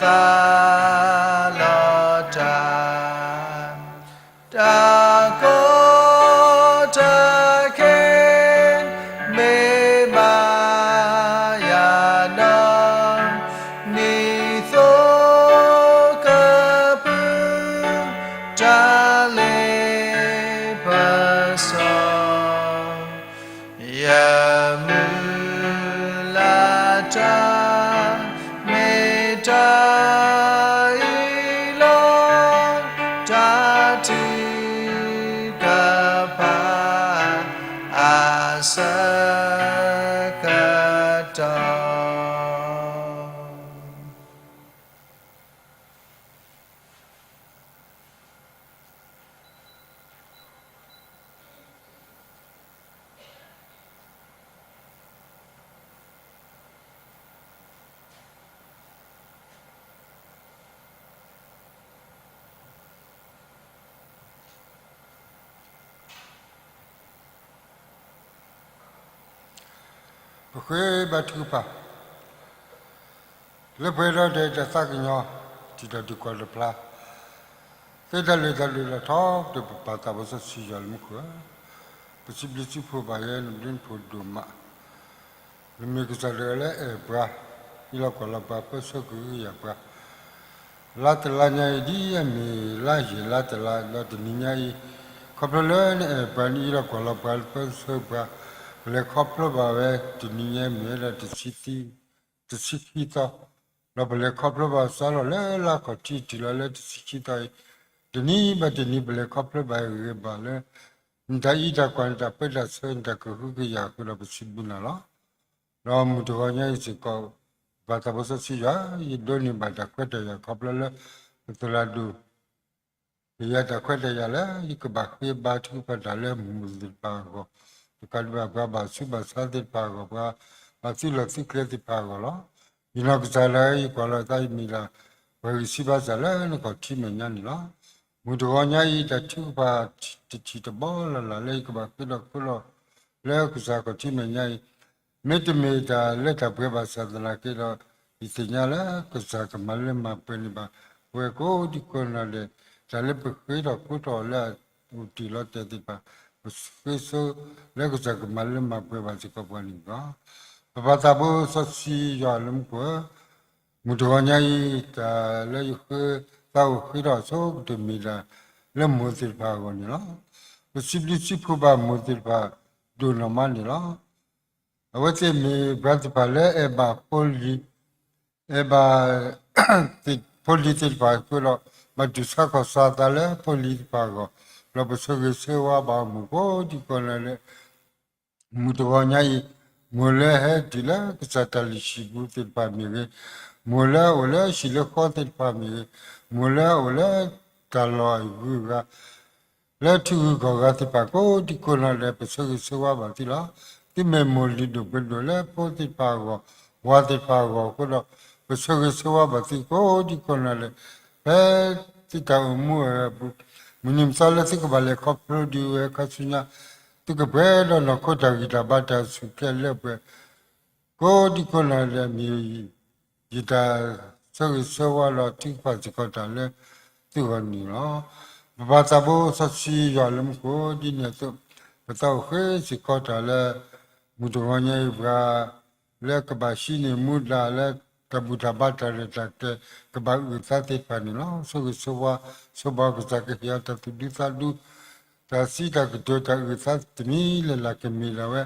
သးလီၤတၢ် တၢ်ကီတၢ်ခဲ မ့ၢ်ဘၣ်ယၤနီၢ် နံၣ်သိကပုၢ် တၢ်လ့ပစီ ယမုၢ်လၢ်တၢ် မ့ၢ်တၢ်အံၤလီၤ. တၢ်ထုကဖၣ် အဆၢကတီၢ်ပဃ့ဘါထုကဖၣ် လၢပှဲၤဒီးတၢ်သးကညီၤ ထံၣ်ဒီးဒုးကွၢ်လၢ်ဖျါ သ့တၢ်လၢတၢ်လုၢ်လၢ်ထီ ဒီးပပၢ်သးဘိစီဆှံယွၤလၢမူခိၣ်ဧၢ, ပစံးဘျုးစံးဖှိၣ်ဘၣ်ယဲ နဘျုးနဖှိၣ်ဒိၣ်မး, နမ့ၢ်ကစၢ်တဂၤလၢအဲၣ်ပှၤ, အံးလီၤကွၢ်လီၤပှၤ ပၢဆှၢကဟုကယာ်ပှၤ လါတလါညါအံၤ ဒ်အမ့ၢ်လါယံာ်လါတလါ ဒီးတနံၤညါအံၤ, ခီဖျိလၢနအဲၣ်ပှၤ နအံးလီၤကွၢ်လီၤပှၤ ပၢဆှၢပှၤ, ပလဲၤခီဖျိဘၣ်ဝဲ တနံၤညါမ့ၢ်ဝဲဒၣ် တဆံခံသီ, ဒီးပလဲၤခီဖျိဘၣ်စးထီၣ်လၢလါခီၣ်ထံးတုၤလီၤလၢတဆံခံသီအံၤ, တနံၤဘၣ်တနံၤ ပလဲၤခီဖျိဘၣ်ဂ့ၤဂ့ၤဘၣ်လၢ နတၢ်အံးတၢ်ကွၢ် နတၢ်ပၢတၢ်ဆှၢ နတၢ်ကဟုကယာ်အဃိဒီး ပစံးဘျုးနၤလီၤ. ဒီးမုၢ်တဂီၤညါအံၤစ့ၢ်ကီး ပၢ်သးဘိစီဆှံယွၤ ယဒိးန့ၢ်ဘၣ်တၢ်ခွဲးတၢ်ယာ်ခီဖျိလၢ ပသရၣ်ဒိၣ် ကယၤတၢ်ခွဲးတၢ်ယာ်လၢ ယကဘၣ်ဃ့ဘါထုကဖၣ်တၢ်လၢမုၢ်မုၢ်သ့ၣ်တဖၣ်အဂီၢ်, တကးဒံးဘၣ်ပှၤဘၣ်ဆူးဘၣ်ဆါသ့ၣ်တဖၣ်အဂီၢ်, ပှၤဘၣ်သုးလီၢ်သုးကျဲသ့ၣ်တဖၣ်အဂီၢ်လီၤ. ယနီၢ်ကစၢ်လၢယကွၢ်လီၤသးယမ့ၢ်ဒၣ် ပှၤဂံၢ်ဆံးဘါစၢ်လၢနခီၣ်ထံးမဲာ်ညါန့ၣ်လီၤ. မုၢ်တဂီၤညါအံၤ တၢ်ထုကဖၣ်တထံၣ်တဘီလၢ်လၢ်လၢယကဘၣ်ဃ့ဒီးခိလီၤ လၢကစၢ်ခီၣ်ထံးမဲာ်ညါအံၤ, မ့တမ့ၢ်တၢ်လၢတၢ်ပှဲၤဘၣ်ဆၣ်သနာ်က့ဒီး ယသ့ၣ်ညါလၢကစၢ်ကမၤလၢမၤပှဲၤန့ၢ်ဘၣ် ပဝဲကိးဒံကိးနီၢ်ဒဲး, တၢ်လၢပဃ့ထီၣ်ဃုထီၣ်လၢအအိၣ်တ့ၢ်လီၤတဲာ်သ့ၣ်တဖၣ်, ပဃ့ဆိလၢကစၢ်ကမၤလၢမၤပှဲၤဘၣ်စ့ၢ်ကီးပှၤန့ၣ်လီၤ. ပပၢ်သးဘိစီဆှံယွၤလၢမူခိၣ်ဧၢ, မုၢ်တဂီၤညါအံၤ တၢ်လၢယဃ့ သးအိၣ်ဃ့ထီၣ်ဆိကတၢၢ်မ့ၢ်ဒၣ် လၢမိၢ်သ့ၣ်တဖၣ်အဂီၢ်န့ၣ်လီၤ. ပစံးဘျုးစံးဖှိၣ်ဘၣ်မိၢ်သ့ၣ်တဖၣ် ဒိၣ်နီၢ်မးန့ၣ်လီၤ. အဝဲသ့ၣ်မ့ၢ်ပှၤသ့ၣ်တဖၣ်လၢအဲၣ်ဘၣ်ဖိလံၤ, အဲၣ်ဘၣ် ဖိလံၤသ့ၣ်တဖၣ်အဃိဒီး ဘၣ်တူၢ်ဆါခီၣ်ဆါသးလၢဖိလံၤသ့ၣ်တဖၣ်အဂီၢ်, ဒီးပဆၢဂ့ၤဆၢဝါဘၣ်မိၢ်ကိးဒံကိးနီၢ်ဒဲး မုၢ်တဂီၤညါအံၤ, မိၢ်လၢဟဲတုၤလၢကစၢ်တၢ်လုၢ်ဟံၣ်ပူၤသ့ၣ်တဖၣ်မ့ၢ်ဂ့ၤ, မိၢ်လၢအအိၣ်လၢဟံၣ်လၢဃီသ့ၣ်တဖၣ်မ့ၢ်ဂ့ၤ, မိၢ်လၢအအိၣ်လၢ တၢ်လီၢ်အဂုၤအဂၤ လၢထံဂုၤကီၢ်ဂၤသ့ၣ်တဖၣ်ကိးဒံကိးနီၢ်ဒဲး ပဆၢဂ့ၤဆၢဝါဘၣ်သုလီၤ. သုမ့ၢ်မိၢ်လုၢ်ဒိၣ်ပှၤဒိၣ်လၢဖိသ့ၣ်တဖၣ်အဂီၢ်, ဝၤသ့ၣ်တဖၣ်အဂီၢ်အဃိဒီး ပဆၢဂ့ၤဆၢဝါဘၣ်သုကိးဒံကိးနီၢ်ဒဲး ဖဲသုတၢ်အိၣ်မူအပူၤ မုၢ်နံၤမုၢ်သီလၢသုကဘၣ်လဲၤခီဖျိဒံးဝဲခါဆူညါ သုကပှဲၤဒီးနီၢ်ခိတၢ်ဂံၢ်တၢ်ဘါတၢ်စူၢ်က့ၤလၢပှဲၤ ကိးဒံကိးနီၢ်ဒဲးမ့ၢ် ယတၢ်ဆၢဂ့ၤဆၢဝါဒီးထုကဖၣ်စ့ၢ်ကီးတၢ်လၢသုဂီၢ်န့ၣ်လီၤ. ပပၢ်သးဘိစီဆှံယွၤလၢမူခိၣ် ဒ်န့ၣ်အသိး ပသးအိၣ်ဃ့စ့ၢ်ကီးတၢ်လၢ မုၢ်တဂီၤညါအံၤပှၤ လၢကဘၣ်ဟံးန့ၢ်မူဒါလၢ တၢ်ဘူၣ်တၢ်ဘါတၢ်ရဲၣ်တၢ်ကျဲၤ ကဘၣ်အုၣ်အသးသ့ၣ်တဖၣ်န့ၣ်လီၤ. ဆိၣ်ဂ့ၤဆိၣ်ဝါ ဆိၣ်ဘီကစၢ်ကဟ့ၣ်အီၤတၢ်သူၣ်ဒူသးဒူ တၢ်စံးတၢ်ကတိၤတၢ်အုၣ်သးတမံၤလၢ်လၢ်ကမ့ၢ်ဒၣ်ဝဲ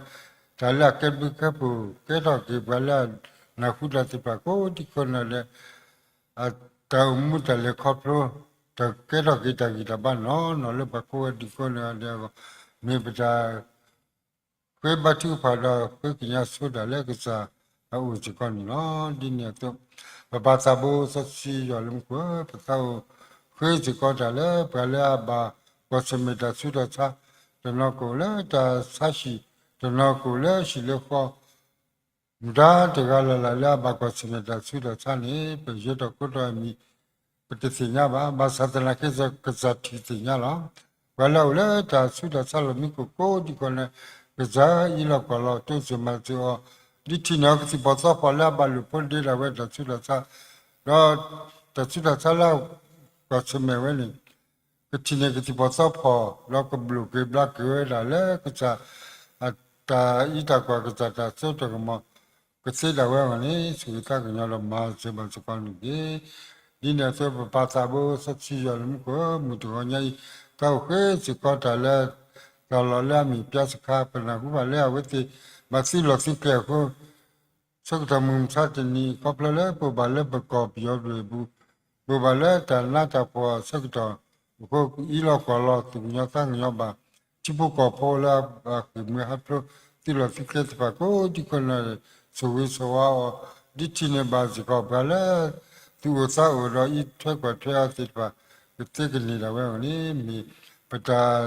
တၢ်လၢအကဲဘျုးကဲဖှိၣ် ကဲထီၣ်က့ၤပှၤလၢအနၢ်ဟူတၢ်သ့ၣ်တဖၣ်ကိးဒံကိးနီၢ်ဒဲး တၢ်အိၣ်မူတၢ်လဲၤခီဖျိ တၢ်ကဲထီၣ်က့ၤတၢ်ဂံၢ်တၢ်ဘါနီၢ်နီၢ်လၢပှၤကိးဂၤဒံးကိးနီၢ်ဒဲးအဂီၢ် မ့ၢ်ပတၢ် ဃ့ဘါထုကဖၣ်ဒီးဃ့ကညးဆိတၢ်လၢကစၢ်အအိၣ်စ့ၢ်ကီးန့ၣ်လီၤ. ဒ်န့ၣ်အသိး ပပၢ်သးဘိစီဆှံယွၤလၢမူခိၣ်ဧၢ ပသးအိၣ်ဃ့စ့ၢ်ကီးတၢ်လၢပှၤလၢအဘၣ်ကွၢ်ဆၢၣ်မဲာ်တၢ်ဆူးတၢ်ဆါ တနီၤကအိၣ်လၢတၢ်ဆါဟံၣ် တနီၤကအိၣ်လၢဟံၣ်လၢဃီ မတၤတဂၤလၢ်လၢ်လၢအဘၣ်ကွၢ်ဆၢၣ်မဲာ်တၢ်ဆူးတၢ်ဆါန့ၣ် ပယဲၢ်တီၤကိးတီၤအမံၤ ပတသ့ၣ်ညါဘၣ်. ဘၣ်ဆၣ်သနာ်က့ ကစၢ်ထံၣ်သ့ၣ်ညါလီၤ. ပှၤလၢအအိၣ်လၢတၢ်ဆူးတၢ်ဆါလီၢ်မံခိၣ်ကိးဒံကိးနီၢ်ဒဲး ကစၢ်အံးလီၤကွၢ်လီၤတိစၢၤမၤစၢၤအီၤ ဒ်ထံၣ်န့ၢ်အီၤကသံၣ်ဖီၣ်သီဖီၣ်လၢအဘၣ်လိာ်ဖိးဒ့ဒၣ်ဝဲတၢ်ဆူးတၢ်ဆါ ဒီးတၢ်ဆူးတၢ်ဆါလၢအကွၢ်ဆၢၣ်မဲာ်ဝဲန့ၣ် ကထံၣ်န့ၢ်ကသံၣ်ဖီၣ်သီဖီၣ် ဒီးကဘျိၣ်က့ၤဘျါက့ၤဝဲဒၣ်လၢကစၢ် အတၢ်အံးတၢ်ကွၢ် ကစၢ်တၢ်စိတၢ်ကမီၤ ကသ့ဒၣ်ဝဲအဂီၢ်န့ၣ် ဆိၣ်ဂ့ၤသးကညီၤဒီးမၤစၢၤဘၣ်စ့ၢ်ကီးန့ၣ်တက့ၢ်. ဒ်န့ၣ်အသိး ပပၢ်သးဘိစီဆှံယွၤလၢမူခိၣ် မုၢ်တဂီၤညါအံၤ သးအိၣ်ဃ့စ့ၢ်ကီးတၢ်လၢ တၢ်လီၢ်လၢအမ့ၢ်ပၠါစခါ ပနၢ်ဟူဘၣ်လၢအဝဲသ့ၣ် ဘၣ်သုးလီၢ်သုးကျဲအဃိ ဆၢကတီၢ်မုၢ်မဆါတနံၤ ခီဖျိလၢပအိၣ်ဘၣ်လၢပကီၢ်ပယီၤဒွဲၣ်အပူၤ, ပအိၣ်ဘၣ်လၢတၢ်နးတၢ်ဖှီၣ်အဆၢကတီၢ်အဃိ အံးလီၤကွၢ်လီၤသူၣ်ကညီၤသးကညီၤဘၣ် ထံဖိကီၢ်ဖိလၢအဃ့ၢ်မှံဟးဖျိး သုးလီၢ်သုးကျဲသ့ၣ်တဖၣ်ကိးဒံကိးနီၢ်ဒဲး ဆိၣ်ဂ့ၤဆိၣ်ဝါအီၤ ဒ်ထံၣ်န့ၢ်ဘၣ်စ့ၢ်ကီးပှၤလၢ သူၣ်အိၣ်သးအိၣ်ဒီးအံးထွဲကွၢ်ထွဲအီၤသ့ၣ်တဖၣ် ကသ့ကန့ၢ်ဒၣ်ဝဲအဂီၢ်န့ၣ် မ့ၢ်ပတၢ်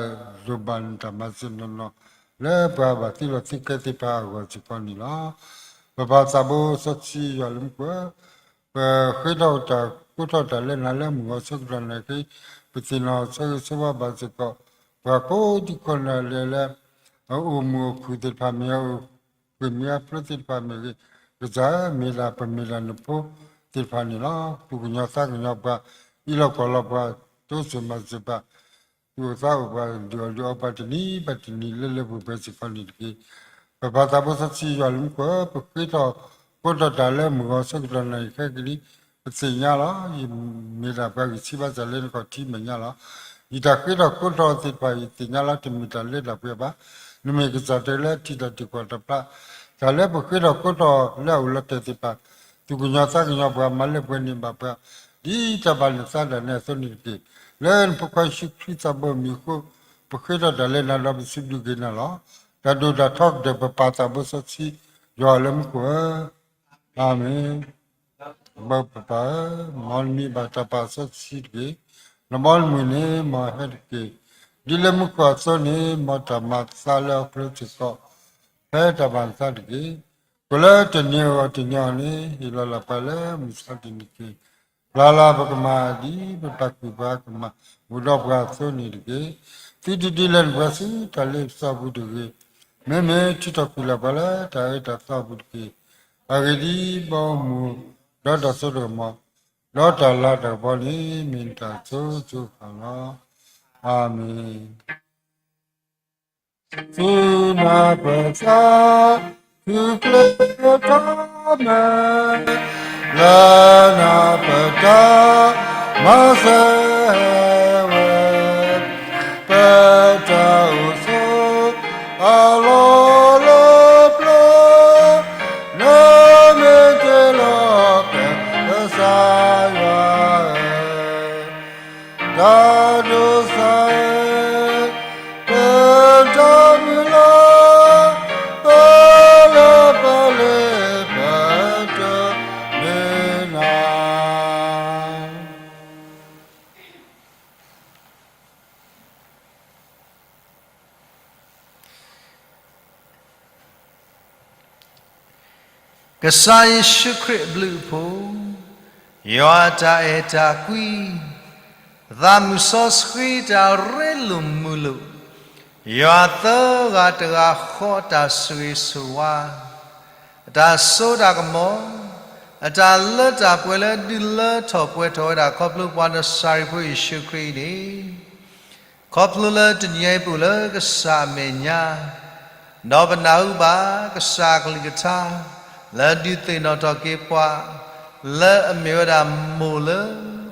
လိၣ်ဘၣ်န့ၣ်တၢ်မၤစၢၤနီၢ်နီၢ် လၢပှၤဘၣ်သုးလီၢ်သုးကျဲသ့ၣ်တဖၣ်အဂီၢ်စ့ၢ်ကီးန့ၣ်လီၤ. ပပၢ်သးဘိစီဆှံယွၤလၢမူခိၣ်ဧၢ, ပဃ့ထီၣ်တၢ်ကိးထီၣ်တၢ်လၢနၤလၢမုၢ်ဂီၤဆၢကတီၢ်န့ၣ်က့ ပသ့ၣ်နီၣ်ဆၢဂ့ၤဆၢဝါဘၣ်စ့ၢ်ကီး ပှၤကိးဒံကိးနီၢ်ဒဲးလၢ အအိၣ်မုာ်အိၣ်ခုၣ်သ့ၣ်တဖၣ်မ့ၢ်ဂ့ၤ, အအိၣ်ဃ့ၢ်မှံဟးဖျိးသ့ၣ်တဖၣ်မ့ၢ်ဂ့ၤ, ကစၢ်ဧၢ မ့ၢ်ဒၣ်ပမ့ၢ်ဒၣ်နဖိသ့ၣ်တဖၣ်န့ၣ်လီၤ. သူၣ်ကညီၤသးကညီၤပှၤ, အံးလီၤကွၢ်လီၤပှၤ, တိစၢၤမၤစၢၤပှၤ, သူၣ်အိၣ်သးအိၣ်ပှၤ, ဒုးအီၣ်ဒုးအီပှၤတနံၤဘၣ်တနံၤလၢလၢပှဲၤပှဲၤစ့ၢ်ကီးန့ၣ်တက့ၢ်. ပပၢ်သးဘိစီဆှံယွၤလၢမူခိၣ်ဧၢ, ပဃ့ထီၣ်ကိးထီၣ်တၢ်လၢမုၢ်ဂီၤဆၢကတီၢ်န့ၣ်ခဲကနံၣ် ပသ့ၣ်ညါလီၤ. ယမ့ၢ်ဒၣ်ပှၤဂံၢ်ဆံးဘၣ်ဆၣ်လၢနခီၣ်ထံးမဲာ်ညါလီၤ. ယတၢ်ဃ့ထီၣ်ကိးထီၣ်သ့ၣ်တဖၣ် ယသ့ၣ်ညါလီၤ တမ့ၢ်တၢ်လၢတၢ်ပှဲၤဘၣ်. နမ့ၢ်ကစၢ်တဂၤလၢထံၣ်တၢ်တံာ်ကွၢ်တၢ်ဖျါ, တၢ်လၢပဃ့ထီၣ်ကိးထီၣ်လၢအအိၣ်လီၤတဲာ်သ့ၣ်တဖၣ်, သူၣ်ကညီၤသးကညီၤပှၤ မၤလၢပှဲၤန့ၢ်ဘၣ်ပှၤ, ဒ်တၢ်ဘၣ်နသးဒၣ်နဲအသိးန့ၣ်တက့ၢ်. လၢနဖိခွါယ့ၣ်ၡူးခရံာ်သးဘိအမံၤအဃိ, ပဃ့ထီၣ်တၢ်လၢနၤဒီးပစံးဘျုးက့ၤနၤလီၤ. တၢ်ဒိၣ်တၢ်ထီကတၢၢ် ပပၢ်သးဘိစီဆှံယွၤလၢမူခိၣ်ဧၢ, အၤမ့ၣ်. ဘၣ်ပပၢ်ဧၢ, မ်နမံၤဘၣ်တၢ်ပာ်စီဆှံတက့ၢ်. နဘီနမုၢ်န့ၣ် မ်အဟဲတက့ၢ်. ဒ်လၢမူခိၣ်အသိးန့ၣ် မ်တၢ်မၤသးလၢဟီၣ်ခိၣ်ချၢစ့ၢ်ကီး ဖဲတၢ်ဘၣ်နသးတက့ၢ်. ကိးလၢတနံၤအဂီၢ်တနံၤအံၤန့ၣ် ဟ့ၣ်လီၤလၢပှၤလၢမုၢ်ဆါတနံၤတက့ၢ်. ပျၢ်လၢပကမၤ ဒ်ပပၢ်ဃုာ်ပှၤကမၤ အိၣ်ဒီးပှၤအသိးန့ၣ်တက့ၢ်. သုတဒုးလဲၤနပှၤဆူတၢ်လ့ပစီအပူၤတဂ့ၤ, မ့မ့ၢ်ထုးထီၣ်ကွံာ်လၢပှၤလၢတၢ်အၢတၢ်သီအပူၤတက့ၢ်. အဂ့ၢ်ဒ်အံၤ, ဘီမုၢ်, ဒီးတၢ်စိတၢ်ကမီၤ, ဒီးတၢ်လၤတၢ်ကပီၤန့ၣ် မ့ၢ်နတၢ်အစိၤစိၤဃၣ်လီၤ. အၤမ့ၣ်. သုနၢ်ပၢၢ်သး, သုကျဲၤထီၣ်မဲာ်, လၢနၢ်ပၢၢ်တၢ် မၤစၢၤဝဲ, ပတၢ်အိၣ်ဆိး အလီၢ်လၢပျၢၤ, နမ့ၢ်တ့လီၤက့ၤ ကစၢ်ယွၤဧၢ, တၢ်ဒိးစၢ် ပတၢ်မုၢ်လၢ် ပလၢပှဲၤလၢပတၢ်မ့ၢ်နၤ. ကစၢ်ယ့ၣ်ၡူးခရံာ်အဘျုးအဖှိၣ်, ယွၤအတၢ်အဲၣ်တၢ်ကွံ, သးမုၢ်စီဆှံတၢ်ရ့လိာ်မုာ်လိာ်, ယွၤသၢဂၤတဂၤဃီအတၢ်ဆိၣ်ဂ့ၤဆိၣ်ဝါ, အတၢ်စိတၢ်ကမီၤ, အတၢ်လၢတၢ်ပှဲၤလၢဒုးလၢထီၣ်ပှဲၤထီၣ်ဝဲဒၣ်ခီဖျိပှၤနစၤရ့းဖိယ့ၣ်ၡူးခရံာ်အံၤန့ၣ် ခီဖျိလၢတနံၤညါအံၤပအိၣ်လၢကစၢ်အမဲာ်ညါ, ဒီးပနၢ်ဟူဘၣ်ကစၢ်အကလုၢ်ကထါ, လၢဒုးသ့ၣ်နီၣ်ထီၣ်က့ၤပှၤ, လၢအမ့ၢ်ဝဲဒၣ်မိၢ်လၢ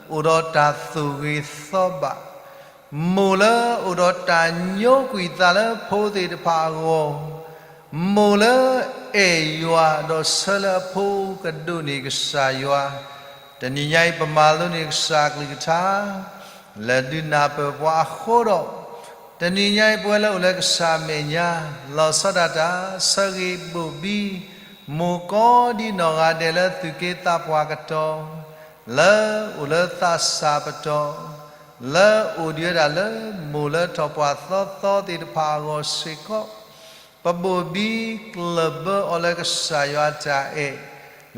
အိၣ်ဒီးတၢ်သူၣ်ဂ့ၤသီဘၣ်, မိၢ်လၢအိၣ်ဒီးတၢ်ညိကွံာ်သးလၢဖိသ့ၣ်တဖၣ်အဂီၢ်, မိၢ်လၢအဲၣ်ယွၤဒီးဆၢလၢအဖိကဒိးန့ၢ်ကစၢ်ယွၤ, တနံၤညါအံၤပမၤလိန့ၢ်ကစၢ်အကလုၢ်ကထါ လၢဒုးနၢ်ပၢၢ်ပှၤအဃိဒီး, တနံၤညါအံၤပဝဲလၢအိၣ်လၢကစၢ်အမဲာ်ညါ, လီၤဆီဒၣ်တၢ်ဆၢဂ့ၤဘိၣ်ဘံ မိၢ်ကိးဒံနီၢ်ဂၤဒဲးလၢသူၣ်က့သးပှၢ်ကတီၢ်, လၢအိၣ်လၢသးစၢ်ပတီၢ်, လၢအိၣ်ဒံးဝဲဒၣ်လၢမိၢ်လၢထီၣ်ပှၢ်သီသီသ့ၣ်တဖၣ်အဂီၢ်စ့ၢ်ကီး ပဘိၣ်ဘံကျၢၢ်ဘၢအီၤလၢကစၢ်ယွၤအတၢ်အဲၣ်,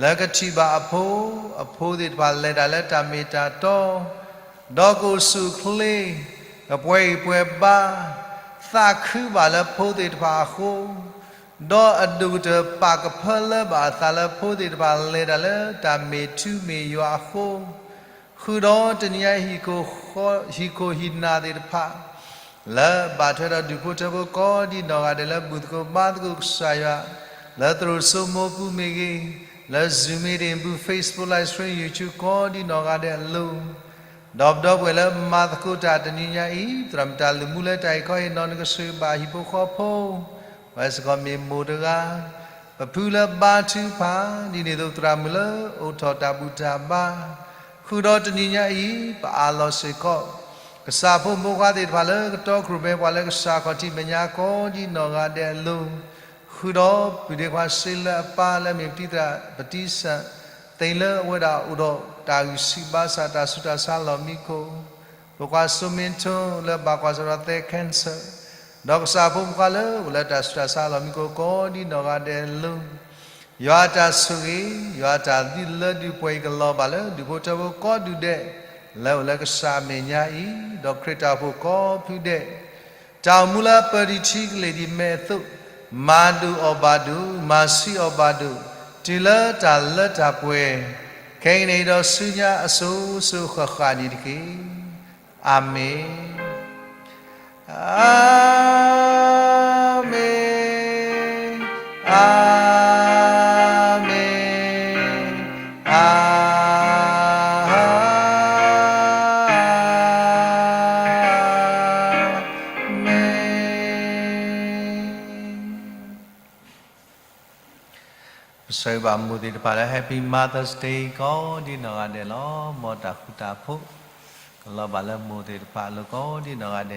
လၢကထံၣ်ဘၣ်အဖိ, အဖိသ့ၣ်တဖၣ်လဲၤတၢ်လၢတၢ်မ့ၢ်တၢ်တီ, ဒီးကအိၣ်ဆူၣ်အိၣ်ချ့, ကပှဲၤဂံၢ်ပှဲၤဘါ, သးခုဘၣ်လၢဖိသ့ၣ်တဖၣ်အဃိ, ဒီးအဒိၣ်ကတၢၢ်ပာ်ကဖၢလၢဘၣ်အသးလၢဖိသ့ၣ်တဖၣ်လဲၤတၢ်လၢတၢ်မ့ၢ်ထူမ့ၢ်ယွၤအဃိ, ဃုာ်ဒီးတနံၤညါအံၤ ဟံၣ်ခိၣ်ဟံၣ်နၢ်သ့ၣ်တဖၣ် လၢဘၣ်ထွဲဒီးဒူၣ်ဖိထၢဖိကိးဒံနီၢ်ဂၤဒဲးလၢဘူၣ်သကိးဘါသကိးကစၢ်ယွၤ, လၢသရိာ်စိမိၢ်ပူၤမ့ၢ်ဂ့ၤ, လၢ Zoom meeting ပူၤ Facebook Live Stream YouTube ကိးဒံနီၢ်ဂၤဒဲးအလိၤ, ဒီးပဒီပုၢ်ဝဲၢ်လၢမၤသကိးတၢ်တနံၤညါအံၤ, သရၣ်မုၣ်တၢ်လုၢ်မူလၢတၢ်အံၤခီအံၤနီၤ နကဆိၣ်ဂ့ၤဘၣ်ဟံၣ်ဖိဃီဖိ, ပဝဲစ့ၢ်ကီးမ့ၢ်မိၢ်တဂၤ, ပဖုလၢဘါထုကဖၣ်, ဒ်န့ၣ်အသိးသရၣ်မုၣ်လၢအိးထီၣ်တၢ်ဘူၣ်တၢ်ဘါ, ဃုာ်ဒီးတနံၤညါအံၤ ပအးလီၤစ့ၢ်ကီး ကစၢ်ဖိမုၣ်ဖိခွါသ့ၣ်တဖၣ်လၢကတီၤခရံာ်မဲာ်ပှၤလၢကစၢ်ခီၣ်ထံးမဲာ်ညါကိးဒံနီၢ်ဂၤဒဲးအလိၤ, ဃုာ်ဒီးပုၢ်ဒ့ခွါစ့လၢအပၢ်လၢအမ့ၢ်ပတံၤသရၣ်ပတံၤစၢ်, သ့ၣ်လၢအဝဲဒၣ်အိၣ်ဒီးတၢ်ဂံၢ်ဆူၣ်ဘါဆၣ်တၢ်ဆူးတၢ်ဆါလီၢ်မံခိၣ်, ဖိခွါစိမ့ထိလၢဘၣ်ကွၢ်စၢၤဒီးသဲ cancer, ဒီးကစၢ်ဖိမုၣ်ဖိခွါလၢအိၣ်လၢတၢ်ဆူးတၢ်ဆါလီၢ်မံခိၣ်ကိးဒံနီၢ်ဂၤဒဲးအလိၤ, ယွၤအတၢ်ဆိၣ်ဂ့ၤ, ယွၤအတၢ်ဒုးလၢဒုးပှဲၤအံၤကလီၤဘၣ်လၢဒူၣ်ဖိထၢဖိကိးဒူၣ်ဒဲး, လၢအိၣ်လၢကစၢ်အမဲာ်ညါအံၤ, ဒီးခရံာ်တၢ်အိၣ်ဖှိၣ်ကိးဖုဒဲး, တၢ်အိၣ်မူလၢပၢၤတံၢ်ထံကလ့ၢ်ဒ်မဲာ်အသိး, မၤဒိၣ်အီၣ်ဘၣ်ဒိၣ်, မၤဆံးအီၣ်ဘၣ်ဒိၣ်, တုၤလၢတၢ်လၢတၢ်ပှဲၤ, ခဲအံၤန့ၣ်ဒီးဆူညါအစိၤစိၤဃၣ်ဃၣ်န့ၣ်တက့ၢ်. အၤမ့ၣ်, အၤမ့ၣ်, အၤမ့ၣ်, အၤမ့ၣ်. ပဆၢဂ့ၤဘၣ်မိၢ်သ့ၣ်တဖၣ်လၢ Happy Mother's Day ကိးဒံနီၢ်ဂၤဒဲးလီၤ. မ်တၢ်ဃူတၢ်ဖိး ကလီၤဘၣ်လၢမိၢ်သ့ၣ်တဖၣ်အလိၤကိးဒံနီၢ်ဂၤဒဲး